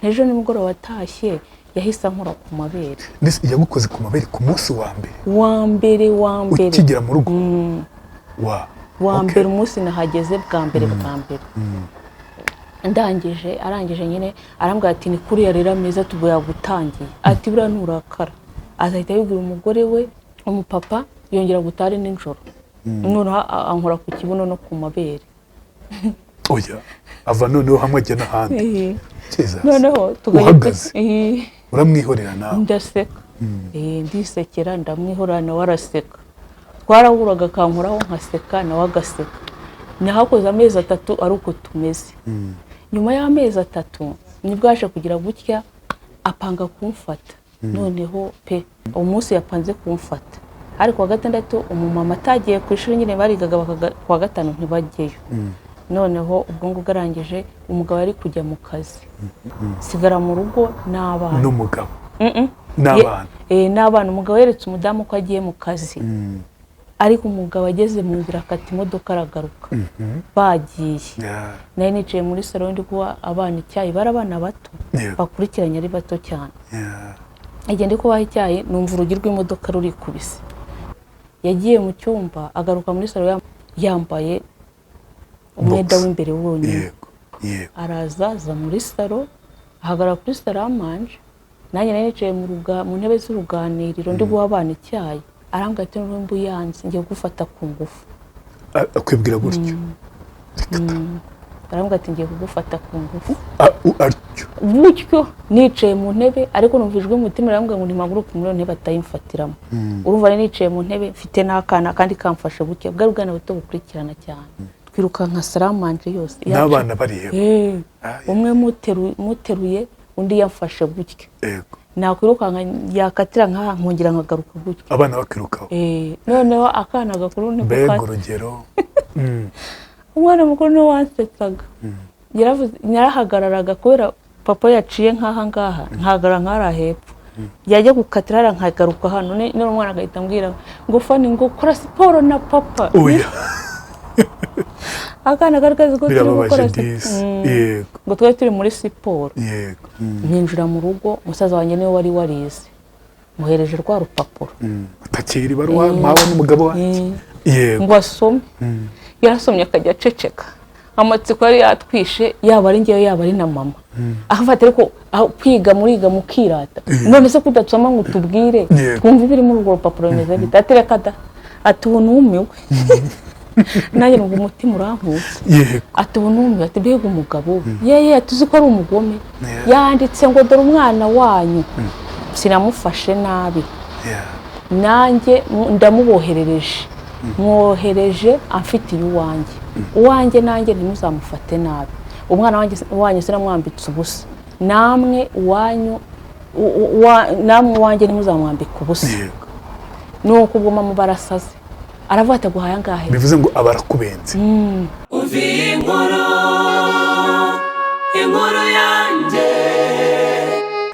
Ejo nimugoroba atashye yahise ankora ku mabere. Ndetse yagukoze ku mabere ku munsi wa mbere? Wa mbere, wa mbere. Ukigera mu rugo wa Wa mbere, umunsi nahageze bwa mbere, bwa mbere. Ndangije, arangije nyine arambwira ati: "Ni kuriya rero ameza tubu yagutangiye." Ati: "Buriya nurakara azahita abibwira umugore we." Umupapa yongera gutaha ari nijoro, noneho ankora ku kibuno no ku mabere. Oya, ava noneho hamwe ajya n'ahandi. Jesus. Noneho tugahita Uhagaze? Uramwihorera nawe? Ndaseka. Ndisekera, ndamwihorera, nawe araseka. Twarahuraga akankoraho nkaseka, nawe agaseka. Nahakoze amezi 3 ari uko tumeze. Nyuma y'amezi 3 nibwo yaje kugira gutya apanga kumfata noneho pe. Umunsi yapanze kumfata ariko kuwa gatandatu, umumama atagiye ku ishuri nyine, barigaga kuwa gatanu ntibajyeyo. Noneho ubwo ngubwo arangije, umugabo ari kujya mu kazi, sigara mu rugo n'abana. N'umugabo? Mm-mm. N'abana? N'abana. Umugabo yeretse umudamu ko agiye mu kazi, ariko umugabo ageze mu nzira akata imodoka aragaruka bagiye. Nari nicaye muri salo ndi guha abana icyayi, bari abana bato bakurikiranye, ari bato cyane. Igihe ndi kubaha icyayi numva urugi rw'imodoka rurikubise. Yagiye mu cyumba, agaruka muri salo yambaye umwenda Box. w'imbere wonyine. yego yego Araza, aza muri salo, ahagarara kuri salle à manger. Nanjye nari nicaye mu ntebe z'uruganiriro ndi guha abana icyayi. Arambwira ati: "Noneho mbuyanze ngiye kugufata ku ngufu." Akwibwira gutyo? Reka ta. Arambwira ati: "Ngiye kugufata ku ngufu." Atyo? Gutyo, nicaye mu ntebe, ariko numva ijwi mu mutima rirambwira ngo nimpaguruke muri iyo ntebe atayimfatiramo. Urumva nari nicaye mu ntebe mfite n'akana kandi kamfashe gutya, bwari ubwana buto bukurikirana cyane. Twirukanka salle à manger yose. N'abana bareba? Umwe muteruye, undi yamfashe gutya. Nakwirukanka, yakatira nkaha, nkongera nkagaruka gutya. Abana bakirukaho? Noneho akana gakuru niko Mbega urugero. Umwana mukuru niwe wansetsaga. Yaravuze, narahagararaga kubera papa yaciye nk'aha ngaha, nkahagarara nk'ahariya hepfo, yajya gukatira hariya nkagaruka hano. None umwana agahita ambwira ngo: "Fani, ngo kora siporo na papa." Oya! Akana kari kazi ko turi Birababaje. gukora Disi. Yego. Ngo twari turi muri siporo. Yego. Nkinjira mu rugo, musaza wanjye niwe wari warize, muhereje rwa rupapuro. Atakira ibaruwa mpawe n'umugabo wanjye. Yego. Ngo asome. Yarasomye akajya aceceka, amatsiko yari yatwishe, yaba ari ngewe, yaba ari na mama. Afata ariko aho kwiga muriga mukirata, none se kudatsoma ngo utubwire twumve ibiri muri urwo rupapuro bimeze bite? Ati: "Reka da." Ati: "Ubu numiwe nanjye." Numva umutima urankutse. Ati: "Ubu numiwe." Ati: "Mbega umugabo yeye!" Ati: "Uzi ko ari umugome?" Yanditse ngo: "Dore umwana wanyu sinamufashe nabi, nanjye ndamuboherereje, mwohereje amfitiye uwanjye, uwanjye nanjye ntimuzamufate nabi. Umwana wanjye wanyu sinamwambitse ubusa, namwe uwanyu namwe uwanjye ntimuzamwambike ubusa." Nuko ubwo mama barasaze, aravuga ati: "Aguhaye angahe?" Bivuze ngo aba arakubenze. Umva iyi nkuru, inkuru yanjye.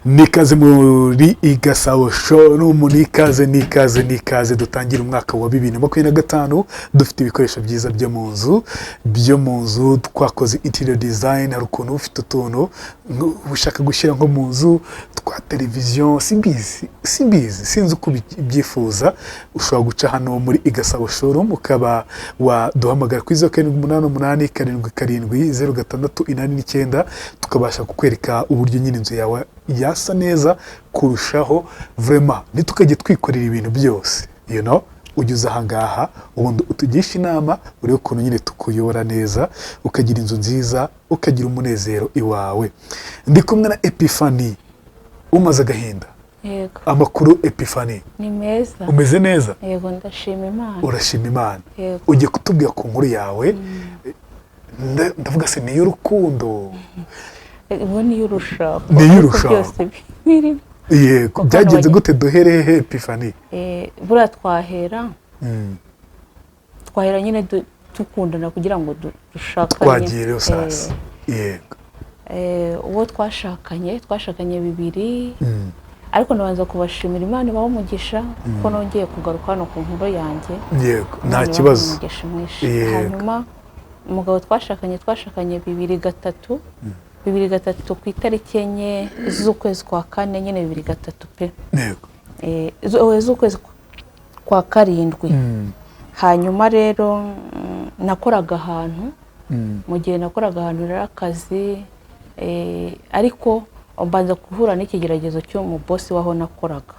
Nikaze muri Igasabo Showroom, nikaze, nikaze, nikaze. Dutangire umwaka wa 2025 dufite ibikoresho byiza byo mu nzu, byo mu nzu. Twakoze interior design. Hari ukuntu ufite utuntu ushaka gushyira nko mu nzu twa televiziyo, simbizi, simbizi, sinzi uko ubyifuza. Ushobora guca hano muri Igasabo Showroom, ukaba waduhamagara kuri 0788770689, tukabasha kukwereka uburyo nyine inzu yawe yasa neza kurushaho. Vraiment, ntitukajye twikorera ibintu byose, ujya uza ahangaha ubundi utugisha inama, urebe ukuntu nyine tukuyobora neza, ukagira inzu nziza, ukagira umunezero iwawe. Ndi kumwe na Epiphanie umaze agahinda. Yego. Amakuru, Epiphanie? Ni meza. Umeze neza? Yego, ndashima Imana. Urashima Imana? Yego. Ugiye kutubwira ku nkuru yawe. Ndavuga se ni iy'urukundo? Ubu ni iy'urushako. Ni iy'urushako. Ariko byose birimo. Yego. Kuko Byagenze gute? Duhereye he, Epiphanie? Buriya twahera nyine dukundana kugira ngo dushakane. Twagiye rero sasa. Yego. Uwo twashakanye bibiri, ariko ndabanza kubashimira, Imana ibahe umugisha kuko nongeye kugaruka hano ku nkuru yanjye. Yego, nta Imana ibahe kibazo. umugisha mwinshi. Yego. Hanyuma umugabo twashakanye 2003. 2003 ku itariki 4 z'ukwezi kwa kane nyine 2003 pe. Yego. Z'ukwezi kwa karindwi. Hanyuma rero nakoraga ahantu, mu gihe nakoraga ahantu rero akazi, ariko mbanza guhura n'ikigeragezo cy'umubosi w'aho nakoraga.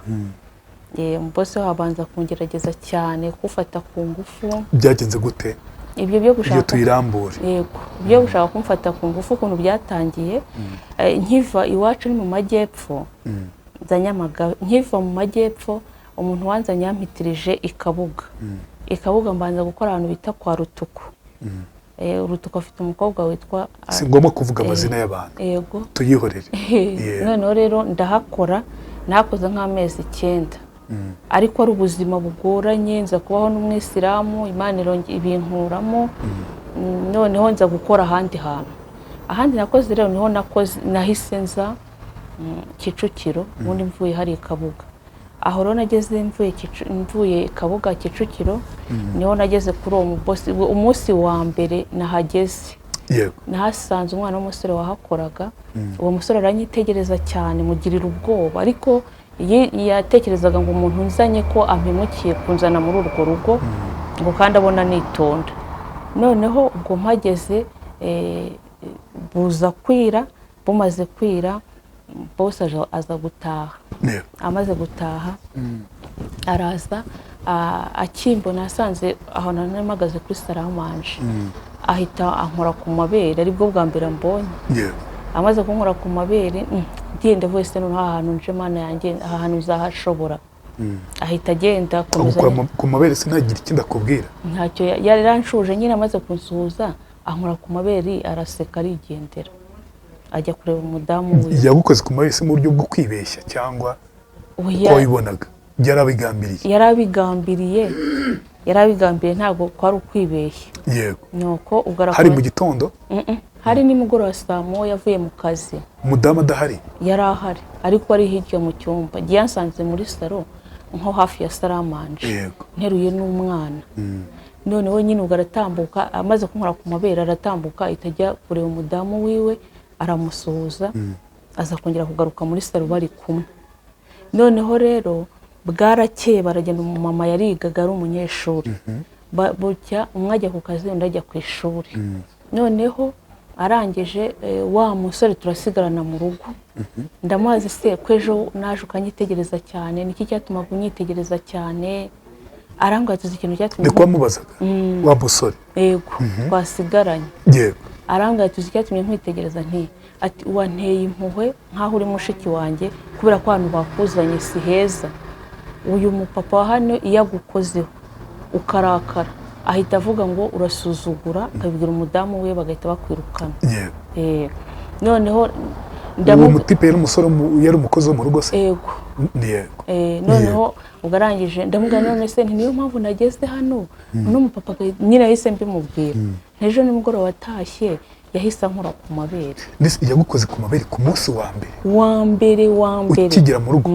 Umubosi waho abanza kungerageza cyane, kufata ku ngufu. Byagenze gute? Ibyo byo Iyo gushaka tuyirambure. Yego, byo gushaka kumfata ku ngufu, ukuntu byatangiye, nkiva iwacu ni mu majyepfo za Nyamagabe, nkiva mu majyepfo umuntu wanzanye yampitirije i Kabuga. I Kabuga mbanza gukora ahantu bita kwa Rutuku. Rutuku afite umukobwa witwa Si ngombwa kuvuga amazina y'abantu. Yego. Tuyihorere. Yeah. Noneho rero ndahakora, nahakoze nk'amezi 9, ariko ari ubuzima bugoranye. Nza kubaho n'umwisilamu, Imana ibinkuramo. Noneho nza gukora ahandi hantu. Ahandi nakoze rero niho nakoze, nahise nza Kicukiro. Ubundi mvuye hari i Kabuga. Aho rero nageze mvuye Kabuga Kicukiro, niho nageze kuri uwo mubosi. Umunsi wa mbere nahageze, Yego. nahasanze umwana w'umusore wahakoraga. Uwo musore aranyitegereza cyane, mugirira ubwoba, ariko yatekerezaga ngo umuntu nzanye ko ampemukiye kunzana muri urwo rugo, ngo kandi abona nitonda. Noneho ubwo mpageze, buza kwira, bumaze kwira bose aza gutaha. Yego. Amaze gutaha araza, akimbona asanze aho nari mpagaze kuri saramanje, ahita ankora ku mabere, aribwo bwa mbere ambonye. Yego. Amaze kunkora ku mabere, ngenda wese, noneho aha hantu nje, Mana yanjye, aha hantu nzahashobora? Ahita agenda akomeza. Agukora ku mabere, sinagira ikindi akubwira? Ntacyo, yaranshuje nyine. Amaze kunsuhuza ankora ku mabere, araseka, arigendera ajya kureba umudamu we. Yagukoze ku mabere se mu buryo bwo kwibeshya cyangwa Oya. uko wabibonaga yarabigambiriye? Yarabigambiriye, yarabigambiriye, ntabwo kwari ukwibeshya. Yego. Nuko ubwo Hari mu arakomeza. gitondo? Mm-mm. Hari nimugoroba saa moya, avuye mu kazi. Umudamu adahari? Yari ahari, ariko ari hirya mu cyumba. Igihe yansanze muri salo nko hafi ya saramanje, Yego. nteruye n'umwana. Noneho nyine ubwo aratambuka, amaze kunkora ku mabere aratambuka, ahita ajya kureba umudamu wiwe, aramusuhuza, aza kongera kugaruka muri salo bari kumwe. Noneho rero bwarakeye baragenda. Umumama yarigaga, ari umunyeshuri. Bucya umwe ajya ku kazi, undi ajya ku ishuri. Noneho arangije, wa musore turasigarana mu rugo. Ndamubaza: "Se ko ejo naje ukanyitegereza cyane, niki cyatumaga unyitegereza cyane?" Arambwira ati: "Uzi ikintu cyatumye?" Ni kubamubazaga wa musore? Yego, twasigaranye. Yego. Arambwira ati: "Uzi icyatumye nkwitegereza?" Nti ati: "Wanteye impuhwe nk'aho uri mushiki wanjye, kubera ko ahantu bakuzanye si heza. Uyu mupapa wa hano iyo agukozeho ukarakara, ahita avuga ngo urasuzugura, akabibwira umudamu we, bagahita bakwirukana." Yego. Noneho Uwo mutipe yari umusore yari umukozi wo mu rugo se? Yego. Yego. Noneho ubwo arangije ndamubwira: "None se nti niyo mpamvu nageze hano?" Uno mupapa nyine yahise mbimubwira, ejo nimugoroba watashye yahise ankora ku mabere. Ndetse yagukoze ku mabere ku munsi wa mbere? Wa mbere, wa mbere. Ukigera mu rugo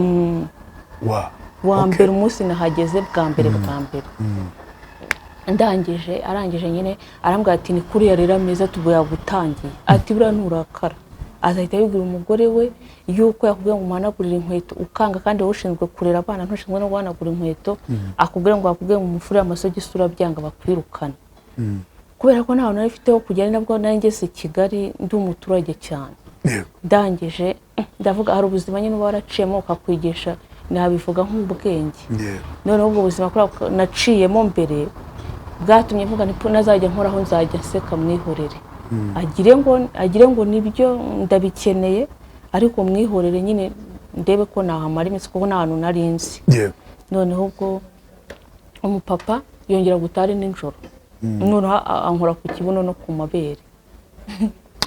wa Wa Okay. mbere, umunsi nahageze bwa mbere, bwa mbere. Ndangije, arangije nyine arambwira ati: "Ni kuriya rero ameza tubu yagutangiye." Ati: "Buriya nurakara azahita yibwira umugore we yuko yakubwiye ngo umuhanagurire inkweto ukanga, kandi wowe ushinzwe kurera abana, ntushinzwe no guhanagura inkweto. Akubwira ngo yakubwiye ngo umufurire amasogisi urabyanga, bakwirukana." Kubera ko nta hantu nari mfite ho kujya, ari nabwo nari ngeze i Kigali, ndi umuturage cyane. Yego. Ndangije ndavuga, hari ubuzima nyine uba waraciyemo ukakwigisha, nabivuga nk'ubwenge. Yego. Noneho ubwo buzima kubera ko naciyemo mbere bwatumye mvuga nti nazajya nkoraho nzajya nseka, mwihorere, agire ngo nibyo ndabikeneye, ariko mwihorere nyine ndebe ko nahamara iminsi, kuko nta hantu nari nzi. Yego. Noneho ubwo umupapa yongera gutaha ari nijoro, noneho ankora ku kibuno no ku mabere.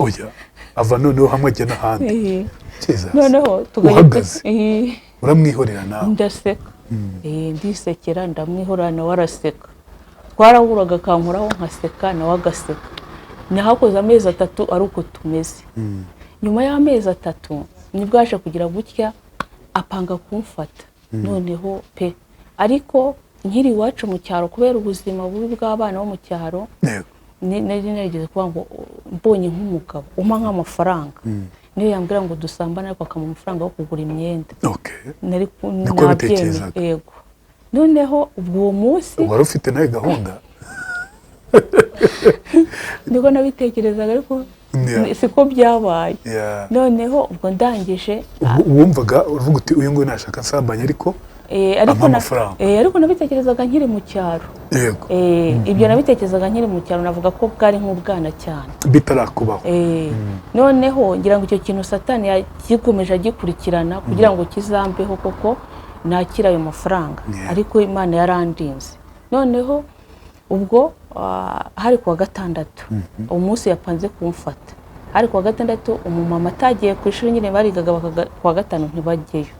Oya, ava noneho hamwe ajya n'ahandi. Jesus. Noneho tugahita Uhagaze? Uramwihorera nawe? Ndaseka. Ndisekera, ndamwihorera, nawe araseka. Twarahuraga akankoraho nkaseka, nawe agaseka. Nahakoze amezi 3 ari uko tumeze. Nyuma y'amezi 3 nibwo yaje kugira gutya apanga kumfata noneho pe. Ariko nkiri iwacu mu cyaro, kubera ubuzima bubi bw'abana bo mu cyaro, Yego. Nari narigeze kuvuga ngo mbonye nk'umugabo umpa nk'amafaranga, niyo yambwira ngo dusambane ariko akampa amafaranga yo kugura imyenda. Nari Niko wabitekerezaga? Yego. Noneho ubwo uwo munsi Wari ufite nawe gahunda? Niko nabitekerezaga, ariko siko byabaye. Noneho ubwo ndangije, Wumvaga uvuga uti uyu nguyu nashaka nsambanye, ariko ariko ampa amafaranga. Ariko nabitekerezaga nkiri mu cyaro. Ibyo nabitekerezaga nkiri mu cyaro, navuga ko bwari nk'ubwana cyane. Bitarakubaho. Noneho ngira ngo icyo kintu Satani yakikomeje agikurikirana kugira ngo kizambeho koko nakira ayo mafaranga. Ariko Imana yarandinze. Noneho ubwo hari kuwa gatandatu, umunsi yapanze kumfata hari kuwa gatandatu, umumama atagiye ku ishuri nyine, barigaga kuwa gatanu ntibajyeyo.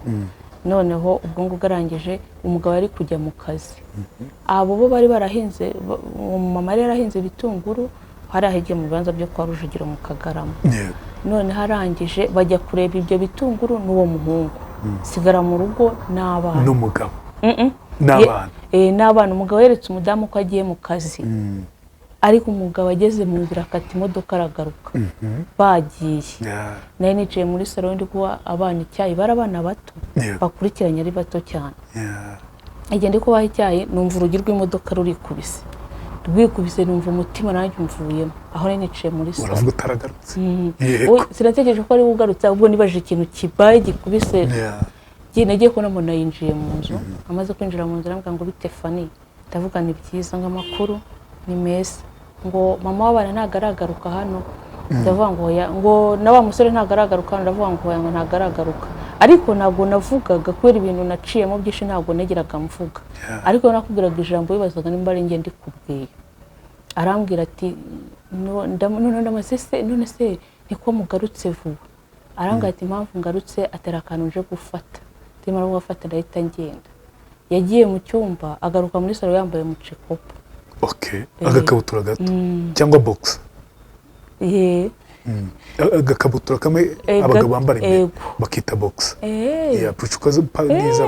Noneho ubwo ngubwo arangije, umugabo yari kujya mu kazi. Abo bo bari barahinze, umumama yari yarahinze ibitunguru hari ahigiye mu bibanza byo kwa Rujugiro mu Kagarama. Noneho arangije bajya kureba ibyo bitunguru n'uwo muhungu, sigara mu rugo n'abana. N'umugabo n'abana? N'abana. Umugabo yeretse umudamu ko agiye mu kazi, ariko umugabo ageze mu nzira akata imodoka aragaruka bagiye. Nari nicaye muri salo ndi kuba abana icyayi, bari abana bato bakurikiranye ari bato cyane. Igihe ndi kubaha icyayi numva urugi rw'imodoka rurikubise, rwikubise, numva umutima nanjye umvuyemo aho nari nicaye muri salo. Uravuga utaragarutse? Sinatekereje ko ari we ugarutse, ahubwo nibajije ikintu kibaye gikubise. Nagiye kubona mbona yinjiye mu nzu. Amaze kwinjira mu nzu arambwira ngo bite Fani, ndavuga ni byiza, ngo amakuru ni meza, ngo mama w'abana ntabwo aragaruka hano, ndavuga ngo oya, ngo na wa musore ntabwo aragaruka hano, ndavuga ngo oya, ngo ntabwo aragaruka. Ariko ntabwo navugaga kubera ibintu naciyemo byinshi, ntabwo nageraga mvuga. Ariko nakubwiraga ijambo wibazaga nimba ari njye ndikubwiye. Arambwira ati none ndamaze se, none se niko mugarutse vuba? Arambwira ati impamvu ngarutse atari akantu nje gufata, ndimo gufata ndahita ngenda. Yagiye mu cyumba agaruka muri salo yambaye mucekopo. Agakabutura gato cyangwa box? Agakabutura kamwe abagabo bambara imbere bakita box. Neza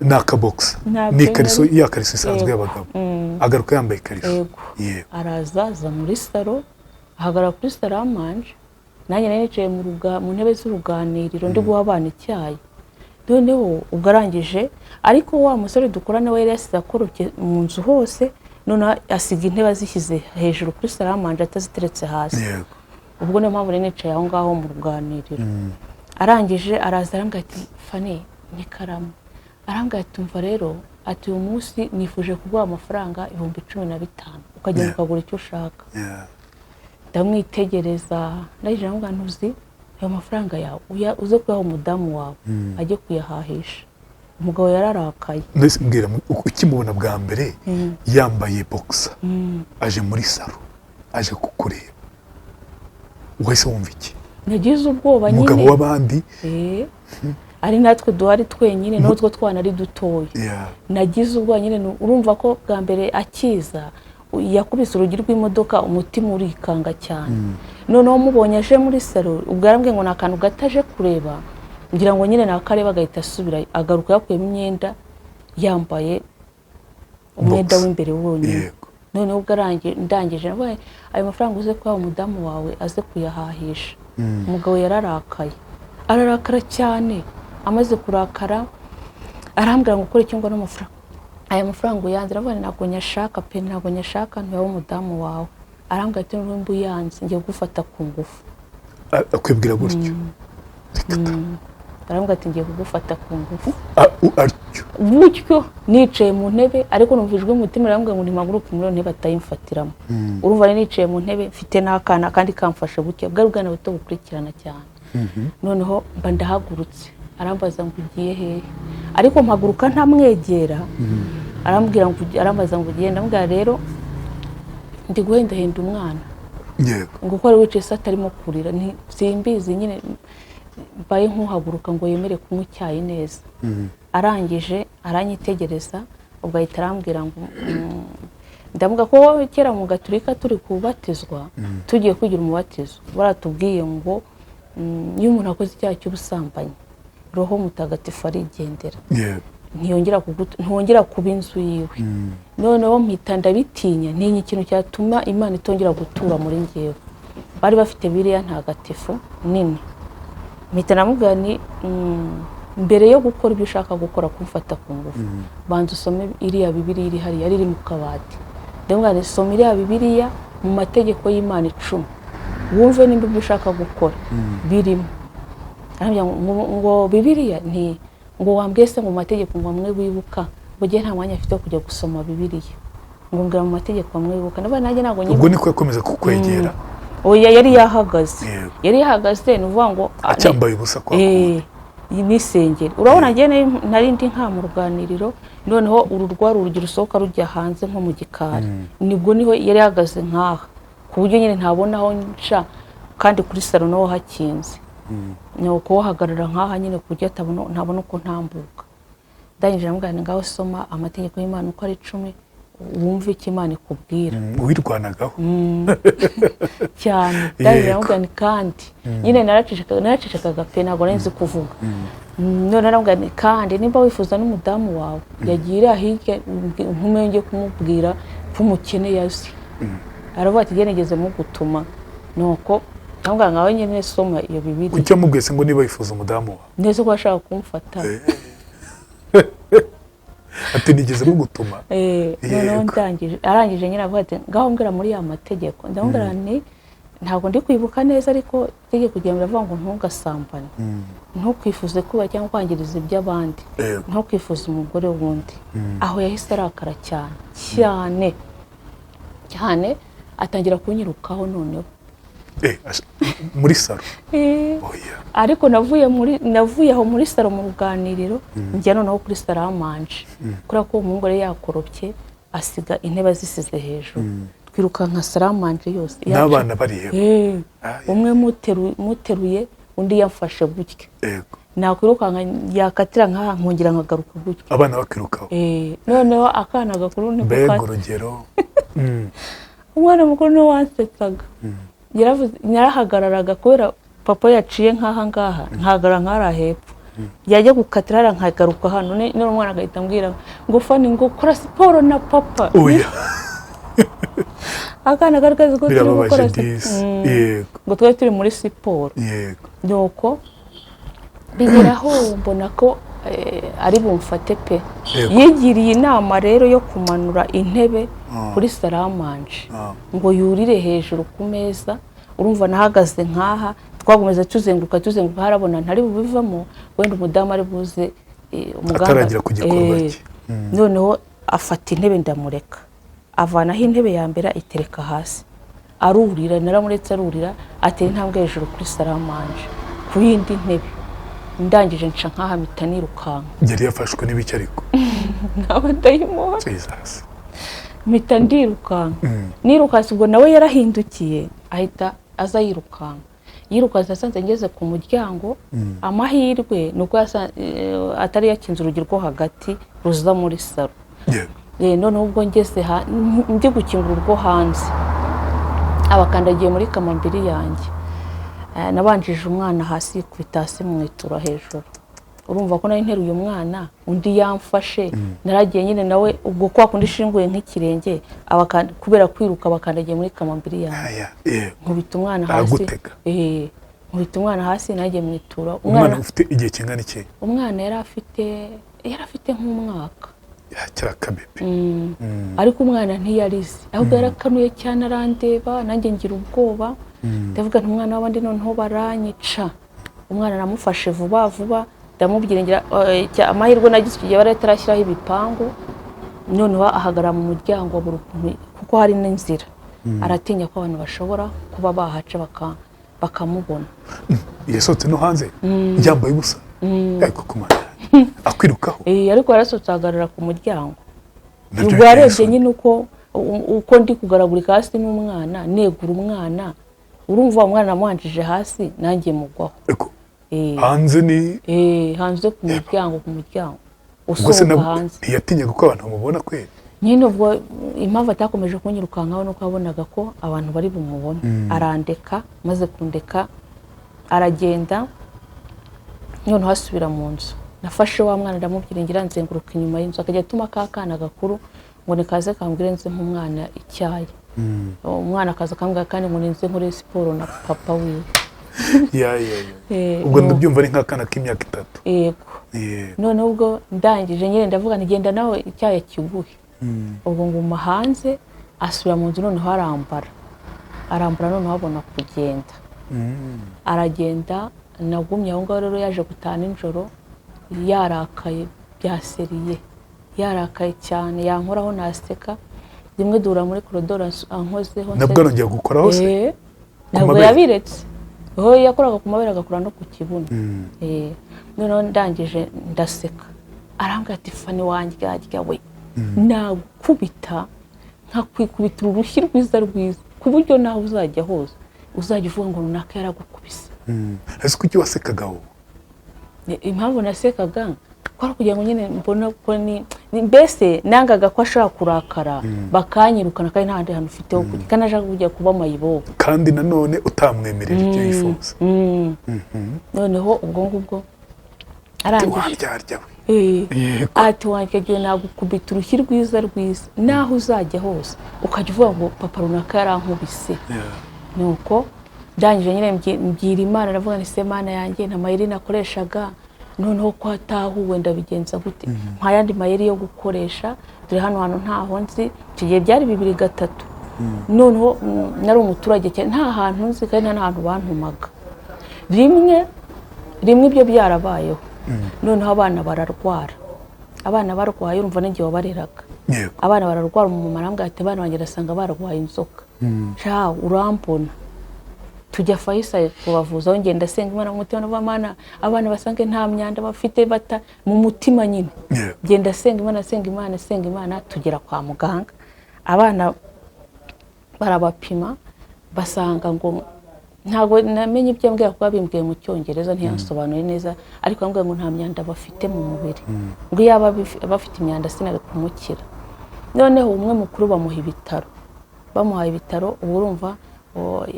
ni akabox, ni ikariso, ya kariso isanzwe y'abagabo. Agaruka yambaye ikariso. Araza aza muri salo, ahagarara kuri salo amanje, nanjye nari nicaye mu ntebe z'uruganiriro ndi guha abana icyayi. Noneho ubwo arangije, ariko wa musore dukorana we yari yasize akorobye mu nzu hose, noneho asiga intebe azishyize hejuru kuri salo amanje ataziteretse hasi. Ubwo niyo mpamvu nari nicaye aho ngaho mu ruganiriro. Arangije araza arambwira ati Fani n'ikaramu, arambwira ati umva rero, ati uyu munsi nifuje kuguha amafaranga 15,000 ukagenda ukagura icyo ushaka. Ndamwitegereza ndangije ndamubwira ntuzi ayo mafaranga yawe uze kuyaha umudamu wawe ajye kuyahahisha. Umugabo yararakaye. Mbese mbwira, ukimubona bwa mbere yambaye boxer aje muri salo aje kukureba, wahise wumva iki? Nagize ubwoba nyine. Umugabo w'abandi. Ari natwe duhari twenyine n'utwo twana ari dutoya. Nagize ubwoba nyine, urumva ko bwa mbere akiza yakubise urugi rw'imodoka umutima urikanga cyane. Noneho mubonye aje muri salo, ubwo yarambwiye ngo ni akantu gato aje kureba, ngira ngo nyine nakareba agahita asubira, agaruka yakuyemo imyenda yambaye umwenda w'imbere wonyine. Noneho ubwo ndangije ayo mafaranga uze kuyaha umudamu wawe aze kuyahahisha. Umugabo yararakaye, ararakara cyane. Amaze kurakara arambwira ngo ukore cyangwa n'amafaranga, aya mafaranga uyanze. Aravuga ntabwo nyashaka pe, ntabwo nyashaka, ntuyahe umudamu wawe. Arambwira ati n'ubu uyanze ngiye kugufata ku ngufu. Akwibwira gutyo? Arambwira ati ngiye kugufata ku ngufu gutyo. Nicaye mu ntebe ariko numva ijwi umutima arambwira ngo nimpaguruke muri iyo ntebe atayimfatiramo. Urumva nari nicaye mu ntebe mfite n'akana kandi kamfashe gutya, bwari ubwana buto bukurikirana cyane. Noneho mba ndahagurutse, arambaza ngo ugiye hehe, ariko mpaguruka ntamwegera. Arambwira ngo arambaza ngo ugiye, ndamubwira rero ndi guhendahenda umwana ngo uko ari wicaye se atarimo kurira, simbizi nyine mbaye nkuhaguruka ngo yemere kunywa icyayi neza. Arangije aranyitegereza, ubwo ahita arambwira ngo ndavuga ko kera mu Gaturika turi kubatizwa tugiye kwigira umubatizo baratubwiye ngo iyo umuntu akoze icyaha cy'ubusambanyi roho mutagatifu arigendera. Ntiyongera kuba inzu yiwe. Noneho mpita ndabitinya, ntinya ikintu cyatuma Imana itongera gutura muri ngewe. Bari bafite biriya ntagatifu nini. Mpita namubwira ni mbere yo gukora ibyo ushaka gukora, kumfata ku ngufu, banza usome iriya Bibiliya iri hariya, iri mu kabati. Ndamubwira nti: "Soma iriya Bibiliya mu mategeko y'Imana 10, wumve nimba ibyo ushaka gukora birimo." Arambwira ngo Bibiliya nti ngo wambwiye se ngo mu mategeko ngo amwe wibuka, ngo njye nta mwanya afite wo kujya gusoma Bibiliya, ngo mbwira mu mategeko amwe wibuka. Ndavuga nanjye ntabwo Ubwo nyibuka. Niko yakomeza kukwegera? Oya, yari yahagaze. Yari yahagaze, ni ukuvuga ngo Acyambaye ubusa kwa Eh, iyi ni isengeri. Urabona njye nari ndi nka mu ruganiriro, noneho uru rwari urugi rusohoka rujya hanze nko mu gikari. Nibwo niho yari yahagaze nkaha, ku buryo nyine ntabona aho nca, kandi kuri salo naho hakinze. Ni uko hagarara nkaha nyine, ku buryo ntabona uko ntambuka. Ndangije ndamubwira nti: "Ngaho soma amategeko y'Imana uko ari 10, wumve icyo Imana ikubwira." Wirwanagaho. Cyane. Ndangije ndamubwira nti kandi nyine naracecekaga pe, ntabwo nari nzi kuvuga. None naramubwira nti: "Kandi nimba wifuza n'umudamu wawe yagiye iriya hirya, ntume njye kumubwira ko umukene yazi." Aravuga ati: "Nigeze mugutuma?" Nuko ndamubwira nkawe nyine soma iyo Bibiliya. Icyo amubwiye se ngo niba yifuza umudamu wawe? Neza ko ashaka kumfata. Ati: "Nigeze mugutuma?" Eh, noneho ndangije, arangije nyine avuga ati: "Ngaho mbwira muri ya mategeko." Ndamubwira nti: "Ntabwo ndi kwibuka neza, ariko itegeko rya mbere rivuga ngo ntugasambane, ntukwifuze kuba cyangwa kwangiriza iby'abandi, ntukwifuze umugore w'undi." Aho yahise arakara cyane cyane cyane, atangira kunyirukaho noneho. Muri salo? Eh, Oya. ariko navuye aho muri salo mu ruganiriro, njya noneho kuri salle à manger, kubera ko umuhungu yari yakoropye asiga intebe azisize hejuru. Twirukanka salle à manger yose. N'abana bari hepfo? Eh, Ah, umwe muteruye, undi yamfashe gutya. Nakwirukanka, yakatira nkaha, nkongera nkagaruka gutya. Abana bakirukaho? Eh, noneho akana gakuru niko Mbega urugero. Umwana mukuru niwe wansetsaga. Yaravuze, narahagararaga kubera papa yaciye nk'aha ngaha, nkahagarara nk'ahariya hepfo, yajya gukatira hariya nkagaruka hano. None umwana agahita ambwira ngo: "Fani, ngo kora siporo na papa." Oya. Akana kari kazi ko turi Birababaje. gukora Disi. Yego. Ngo twari turi muri siporo. Nuko bigeraho mbona ko ari bumfate pe. Yigiriye inama rero yo kumanura intebe kuri salle à manger, ngo yurire hejuru ku meza. Urumva nahagaze nkaha, twagomeza tuzenguruka tuzenguruka, harabona ntari bubivamo, wenda umudamu ari buze umuganga Ataragera ku gikorwa cye. Noneho afata intebe, ndamureka, avanaho intebe ya mbere ayitereka hasi, arurira. Naramuretse arurira, atera intambwe hejuru kuri salle à manger ku yindi ntebe. Ndangije nca nkaha, mpita nirukanka. Yari yafashwe n'ibiki ariko? N'abadayimoni. Jesus. Mpita ndirukanka. Nirukanse, ubwo nawe yarahindukiye, ahita aza yirukanka. Yirukanse asanze ngeze ku muryango. Amahirwe ni uko atari yakinze urugi rwo hagati ruza muri salo. Noneho ubwo ngeze ndi gukingura urwo hanze, abakandagiye muri kamambiri yanjye. Nabanjije umwana hasi, yikubita hasi, mwitura hejuru. Urumva ko nari nteruye umwana, undi yamfashe. Naragiye nyine nawe ubwo kwa kundi ishinguye nk'ikirenge, kubera kwiruka bakandagiye muri kamambiri yanjye. Aya, yego. Nkubita umwana hasi. Aragutega. Eh, nkubita umwana hasi, nanjye mwitura. Umwana Umwana ufite igihe kingana iki? Umwana yari afite nk'umwaka. Yakira akabebe. Ariko umwana ntiyarize, ahubwo yarakanuye cyane, arandeba, nanjye ngira ubwoba. Ndavuga nti: "Umwana w'abandi noneho baranyica." Umwana namufashe vuba vuba, ndamubwira ngira amahirwe nagize icyo gihe bari batarashyiraho ibipangu. Noneho ahagarara mu muryango, abura ukuntu, kuko hari n'inzira, aratinya ko abantu bashobora kuba bahaca bakamubona. Yasohotse no hanze yambaye ubusa, ariko kumana akwirukaho? Eh, ariko yarasohotse ahagarara ku muryango. Nabyo Ubwo biteye yarebye isoni. nyine uko ndi kugaragurika hasi n'umwana, negura umwana. Urumva umwana namuhanjije hasi, nanjye mugwaho. Ariko Eh, hanze ni eh, hanze ku muryango, ku muryango Ubwo se usohoka nabwo hanze. ntiyatinyaga ko abantu bamubona kweri? Nyine ubwo impamvu atakomeje kunyirukankaho nuko yabonaga ko abantu bari bumubone. Arandeka, maze kundeka aragenda, noneho asubira mu nzu. Nafashe wa mwana ndamubyiringira, nzenguruka inyuma y'inzu, akajya atuma ka kana gakuru ngo nikaze kambwire nze nk'umwana icyayi. Umwana akaza akambwira kandi ngo ninze nkore siporo na papa wiwe. Ya ya ya, ubwo ndabyumva ari nk'akana k'imyaka 3. Yego. Noneho ubwo ndangije nyine ndavuga nti genda nawe icyayi kiguhe. Ubwo nguma hanze, asubira mu nzu, noneho arambara, noneho abona kugenda. Aragenda, nagumye aho ngaho. Rero yaje gutaha nijoro yarakaye byaseriye, yarakaye cyane, yankoraho naseka. Rimwe duhura muri korodoro ankozeho. Nabwo arongera gukoraho se? Eh, ntabwo mabere? Yabiretse. Aho yakoraga ku mabere, agakora no ku kibuno. Noneho ndangije ndaseka, arambwira ati: "Fani wanjye we, nagukubita nkakwikubitira urushyi rwiza rwiza, ku buryo nawe uzajya hose uzajya uvuga ngo runaka yaragukubise." Ese kuki wasekaga wowe? Impamvu nasekaga kwari kugira ngo nyine mbone ko mbese nangaga ko ashobora kurakara bakanyirukana, kandi nta handi hantu ufite ho kujya, kandi ashaka kujya kuba mayibobo. Kandi nanone utamwemerera ibyo yifuza. Noneho ubwo ngubwo arangije Waryarya we. Eh, ati: "Wanjye nagukubita urushyi rwiza rwiza, naho uzajya hose ukajya uvuga ngo papa runaka yarankubise." Nuko ndangije nyine mbwira Imana, ndavuga nti: "Se Mana yanjye, nta mayeri nakoreshaga, noneho ko hatahuwe ndabigenza gute? Nta yandi mayeri yo gukoresha, dore hano hantu ntaho nzi." Icyo gihe byari 2003. Noneho nari umuturage cyane, nta hantu nzi kandi nta n'ahantu bantumaga. Rimwe rimwe ibyo byarabayeho, noneho abana bararwara. Abana barwaye, urumva n'igihe wabareraga. Abana bararwara, umumama arambwira ati: "Abana banjye ndasanga barwaye inzoka, sha urambona." Tujya Faisal kubavuza, aho ngenda senga Imana mu mutima, ndavuga: "Mana, abana basange nta myanda bafite," bata mu mutima nyine. Genda senga Imana, senga Imana, senga Imana. Tugera kwa muganga, abana barabapima, basanga ngo, ntabwo namenye ibyo ambwira kuko bimbwiye mu Cyongereza, ntiyansobanuye neza, ariko ambwira ngo nta myanda bafite mu mubiri, ngo iyo aba bafite imyanda sinari kumukira. Noneho umwe mukuru bamuha ibitaro, bamuhaye ibitaro, ubu urumva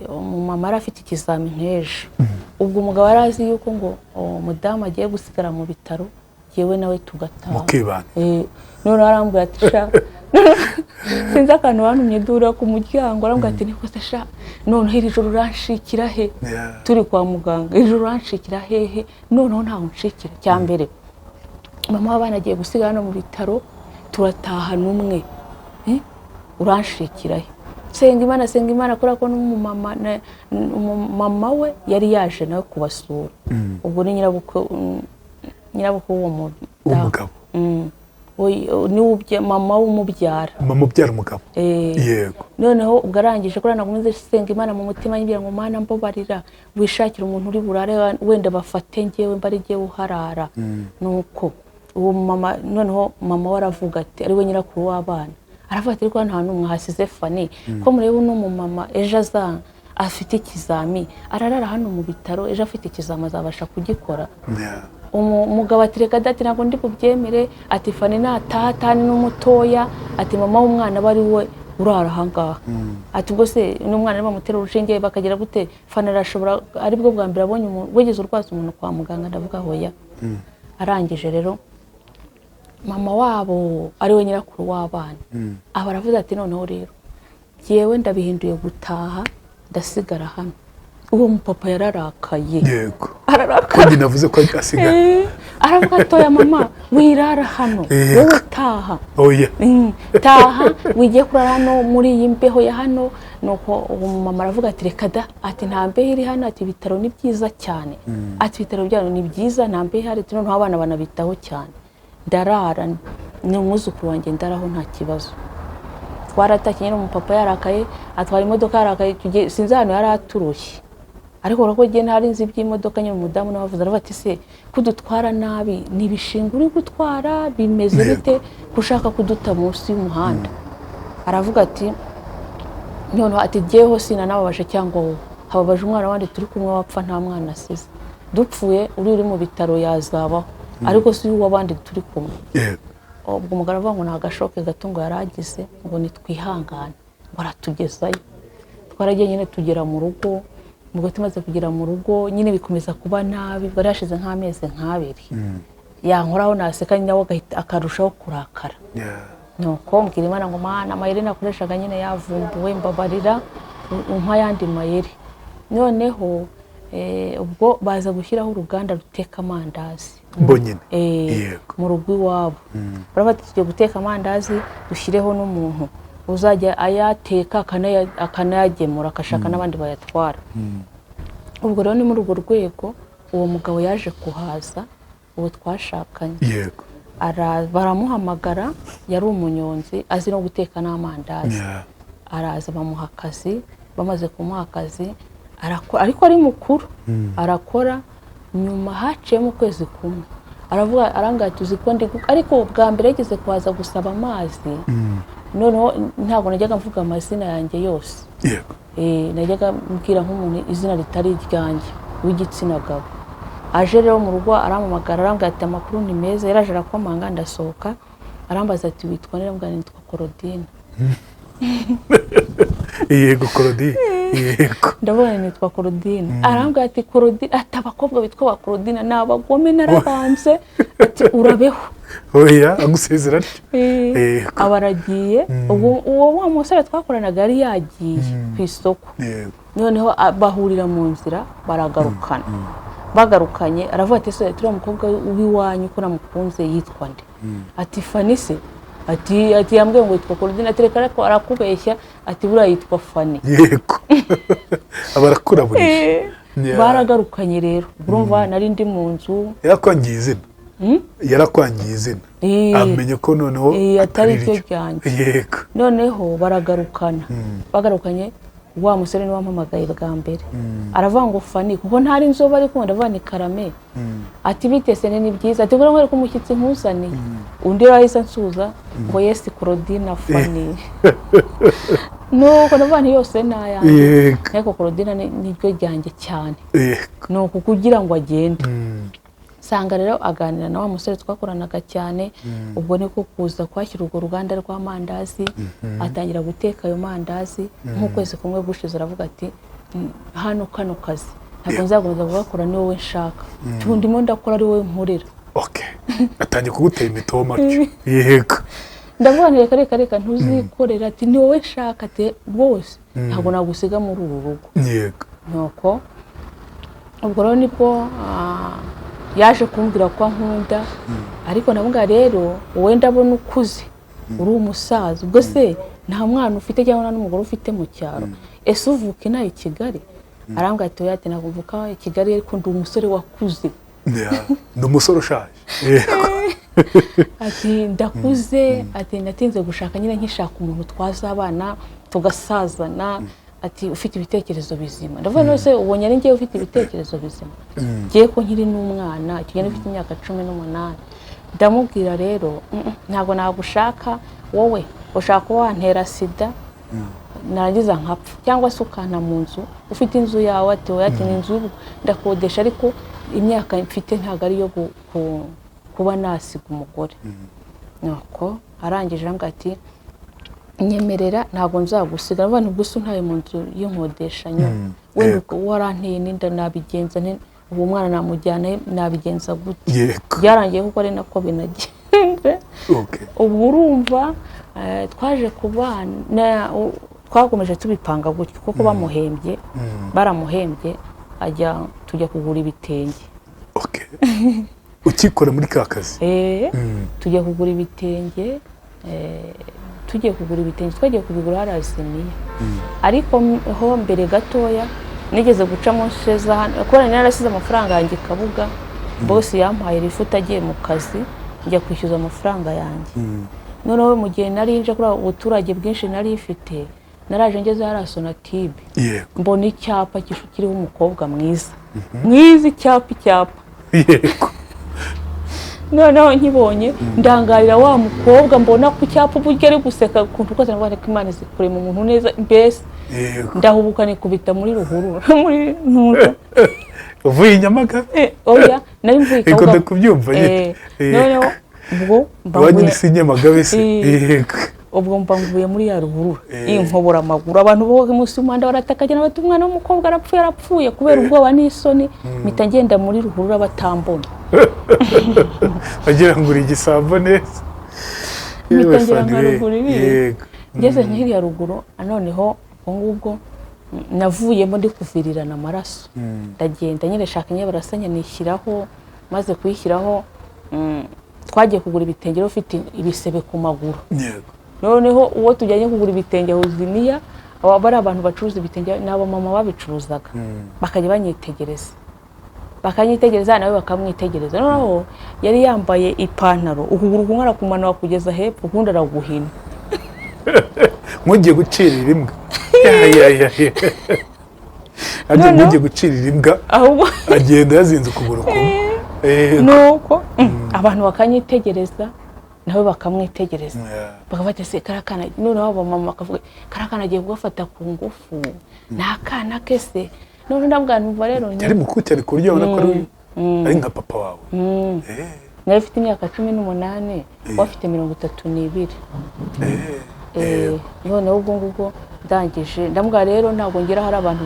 umumama yari afite ikizami nk'ejo. Ubwo umugabo yari azi yuko ngo umudamu agiye gusigara mu bitaro, yewe nawe tugataha. Mukibana. Noneho arambwira ati: "Sha, sinzi akantu bantumye." Duhurira ku muryango, arambwira ati: "Niko se sha, noneho iri joro uranshikira he?" Turi kwa muganga, "Iri joro uranshikira hehe?" Noneho ntawe unshikira. Cya mbere, mama w'abana agiye gusigara hano mu bitaro, turatahana umwe. Uranshikira he? Senga Imana, senga Imana, kubera ko n'umumama umumama we yari yaje nawe kubasura. Ubwo ni nyirabukwe, nyirabukwe w'uwo mudamu. Umugabo. Niwe mama w'umubyara. Mama ubyara umugabo. Eh. Noneho ubwo arangije kuri nagumye senga Imana mu mutima, ngira ngo: "Mana, mbabarira, wishakire umuntu uri burare, wenda bafate njyewe mba ari jyewe uharara." Nuko uwo mama, noneho mama we aravuga ati, ari we nyirakuru w'abana, aravuga ati: "Ariko hano hantu mwahasize Fani, ko mureba uno mumama ejo aza afite ikizami, ararara hano mu bitaro, ejo afite ikizami azabasha kugikora?" Umugabo ati: "Reka dati, ntabwo ndi bubyemere." Ati: "Fani nataha atani n'umutoya." Ati: "Mama w'umwana aba ari we urara ahangaha." Ati: "Ubwo se n'umwana bamutera urushinge bakagira gute, Fani arashobora? Aribwo bwa mbere abonye umuntu wigeze urwaza umuntu kwa muganga?" Ndavuga: "Hoya." Arangije rero mama wabo, ari we nyirakuru w'abana, aba aravuze ati: "Noneho rero jyewe ndabihinduye, gutaha ndasigara hano." Uwo mupapa yararakaye. Ararakara. Kandi navuze ko asigara. Aravuga ati: "Oya mama, wirara hano." "Wowe taha." Oya. Taha, wigiye kurara hano muri iyi mbeho ya hano." Nuko uwo mumama aravuga ati: "Reka da," ati: "Nta mbeho iri hano," ati: "Ibitaro ni byiza cyane," ati: "Ibitaro byanyu ni byiza, nta mbeho ihari," ati: "Noneho abana banabitaho cyane, ndarara ni umwuzukuru wanjye, ndaraho nta kibazo." Twaratashye nyine, umupapa yarakaye, atwara imodoka yarakaye, sinzi ahantu yari aturuye, ariko urabona ko njye ntari nzi iby'imodoka nyine. Umudamu nawe avuze, aravuga ati: "Se kudutwara nabi, ni ibishingwe uri gutwara, bimeze bite ko ushaka kuduta munsi y'umuhanda?" Aravuga ati, noneho ati: "Jyeho sinanababaje cyangwa wowe, hababaje umwana wandi turi kumwe wapfa nta mwana asize. Dupfuye uri mu bitaro yazabaho, ariko si uw'abandi turi kumwe." Ubwo umugabo aravuga ngo ni agashoke gato ngo yari agize, ngo nitwihangane, ngo aratugezayo. Twaragiye nyine tugera mu rugo. Ubwo tumaze kugera mu rugo nyine bikomeza kuba nabi, bwari hashize nk'amezi nk'abiri. Yankoraho naseka nawe agahita akarushaho kurakara. Yeah. Nuko mbwira Imana ngo: "Mana, amayeri nakoreshaga nyine yavumbuwe, mbabarira umpa ayandi mayeri." Noneho ubwo baza gushyiraho uruganda ruteka amandazi. Bo nyine. Mu rugo iwabo baravuga ati: "Tugiye guteka amandazi, dushyireho n'umuntu uzajya ayateka akanayagemura, agashaka n'abandi bayatwara." Ubwo rero ni muri urwo rwego uwo mugabo yaje kuhaza, uwo twashakanye. Baramuhamagara, yari umunyonzi azi no guteka n'amandazi. Araza bamuha akazi. Bamaze kumuha akazi arakora, ariko ari mukuru arakora. Nyuma haciyemo ukwezi kumwe aravuga, arambwira ati: "Uzi ko ndi ariko bwa mbere yigeze kuhaza gusaba amazi." Noneho ntabwo najyaga mvuga amazina yanjye yose. Najyaga mbwira nk'umuntu izina ritari iryanjye w'igitsina gabo. Aje rero mu rugo arampamagara, arambwira ati: "Amakuru ni meza." Yaraje arakomanga, ndasohoka, arambaza ati: "Witwa nde?" Ndamubwira nti: "Nitwa Korodina." Yego, Korodine, yego. Ndavuga nti: "Nitwa Korodina." Arambwira ati: "Korodina," ati: "Abakobwa bitwa ba Korodina ni abagome, narabanze," ati: "Urabeho." Oya, agusezera atyo. Aba aragiye. Ubwo uwo wa musore twakoranaga yari yagiye ku isoko. Noneho bahurira mu nzira, baragarukana. Bagarukanye aravuga ati: "Ese turiya mukobwa w'iwanyu ko namukunze yitwa nde?" Ati: "Fani se?" Ati: "Yambwiye ngo yitwa Korodina." Ati: "Reka, ariko arakubeshya," ati: "Buriya yitwa Fani." Yego, aba arakuraburije. Baragarukanye rero, urumva nari ndi mu nzu. Yarakwangiye izina, yarakwangiye izina. Amenye ko noneho atari ryo. Ryo ryanjye. Noneho baragarukana. Bagarukanye, wa musore niwe wampamagaye bwa mbere, aravuga ngo: "Fani," kuko ntari inzobe, ariko ndavuga ni karame. Ati: "Bitese?" "Ni byiza." Ati: "Ngwino nkwereke umushyitsi nkuzaniye." Undi rero ahise ansuhuza ngo: "Yes, Korodina Fani." Nuko ndavuga nti: "Yose ni ayanjye." Ariko Korodina niryo ryanjye cyane. Ni uku kugira ngo agende. Nsanga rero aganira na wa musore twakoranaga cyane. Ubwo niko kuza kwashyira urwo ruganda rw'amandazi, atangira guteka ayo mandazi. Nk'ukwezi kumwe gushize aravuga ati: "Hano kano kazi ntabwo nzakomeza kugakora, ni wowe nshaka. Ubu ndimo ndakora ari wowe nkorera." Okay, atangiye kugutera imitoma atyo, yego. Ndavuga nti: "Reka, reka, reka, ntuzikorera." Ati: "Ni wowe nshaka," ati: "Rwose ntabwo nagusiga muri uru rugo." Nuko ubwo rero nibwo yaje kumbwira ko ankunda. Ariko ndavuga rero: "Wowe ndabona ukuze, uri umusaza, ubwo se nta mwana ufite cyangwa nta n'umugore ufite mu cyaro? Ese uvuka inaha i Kigali?" Arambwira ati: "Oya," ati: "Ntabwo mvuka i Kigali, ariko ndi umusore wakuze." Yeah. Ni umusore ushaje, yego. Ati: "Ndakuze," ati: "Natinze gushaka nyine nkishaka umuntu twazabana tugasazana," ati: "ufite ibitekerezo bizima." Ndavuga: "None se ubonye ari njyewe ufite ibitekerezo bizima, ngiye ko nkiri n'umwana?" Icyo gihe ufite imyaka 18. Ndamubwira rero: Ntabwo nagushaka wowe, ushaka kuba wantera sida narangiza nkapfa, cyangwa se ukanta mu nzu. Ufite inzu yawe?" Ati: "Oya," ati: "Ni inzu ndakodesha, ariko imyaka mfite ntabwo ari iyo kuba nasiga umugore." Nuko arangije arambwira ati: "Nyemerera, ntabwo nzagusiga." Ndavuga nti: "Ubwo se untaye mu nzu y'inkodeshanyo, wenda waranteye n'inda, nabigenza nte? Uwo mwana namujyana he? Nabigenza gute?" Byarangiye kuko ari nako binagenze. Ubu urumva twaje kubana, twakomeje tubipanga gutyo kuko bamuhembye, baramuhembye, ajya tujya kugura ibitenge. Okay, ukikora muri ka kazi. Tujya kugura ibitenge. Tugiye kugura ibitenge, twagiye kubigura hari Azimiya. Ariko ho mbere gatoya nigeze guca mu nce hano kubera nari narasize amafaranga yanjye i Kabuga. Bosi yampaye lifuti agiye mu kazi, njya kwishyuza amafaranga yanjye. Noneho mu gihe nari nje kuri ubu buturage bwinshi nari mfite, naraje ngeze hariya Sonatube, mbona icyapa kiriho umukobwa mwiza mwiza, icyapa. Noneho nkibonye ndangarira wa mukobwa mbona ku cyapa, uburyo ari guseka, ukuntu rwose ndavuga ko Imana izi kurema umuntu neza mbese. Ndahubuka nikubita muri ruhurura, muri ntuza. Uvuye i Nyamagabe? Oya, nari mvuye i Reka Kabuga. Ndakubyumva nyine. Noneho ubwo mba Iwanyu mvuye ni si Nyamagabe se? Ubwo mba mvuye muri ya ruhurura inkobora amaguru. Abantu bo munsi y'umuhanda barataka bati: "Umwana w'umukobwa arapfuye, arapfuye!" Kubera ubwoba n'isoni mpita ngenda muri ruhurura batambona. Wagira ngo uri igisambo neza. Mpita Yewe ngira Fanny nka we. ruguru iriya. Yego. Ngeze nk'iriya ruguru, noneho ubwo ngubwo navuyemo ndi kuvirirana amaraso. Ndagenda nyine shaka inyabarasanya nishyiraho. Maze kuyishyiraho, twagiye kugura ibitenge rero ufite ibisebe ku maguru. Noneho uwo tujyanye kugura ibitenge Huziniya, aba bari abantu bacuruza ibitenge, ni abamama babicuruzaga, bakajya banyitegereza, bakanyitegereza, nawe bakamwitegereza. Noneho yari yambaye ipantaro, ukuguru kumwe arakumanura kugeza hepfo, ukundi araguhina. Nk'ugiye gucirira imbwa. Ya, ya, ya, ya. Agiye Noneho- nk'ugiye gucirira imbwa, ahubwo agenda yazinze ukuguru kumwe. Nuko abantu bakanyitegereza, nawe bakamwitegereza, bakafata se kariya kana. Noneho abamama bakavuga: "Kariya kana agiye kugafata ku ngufu, ni akana ke se?" Noneho ndabwira ntumva rero. Yari mukuru cyane ku buryo ubona ko ari nka papa wawe. Nari mfite imyaka 18, we afite 32. Noneho ubwo ngubwo ndangije ndamubwira rero ntabwo ngira hari abantu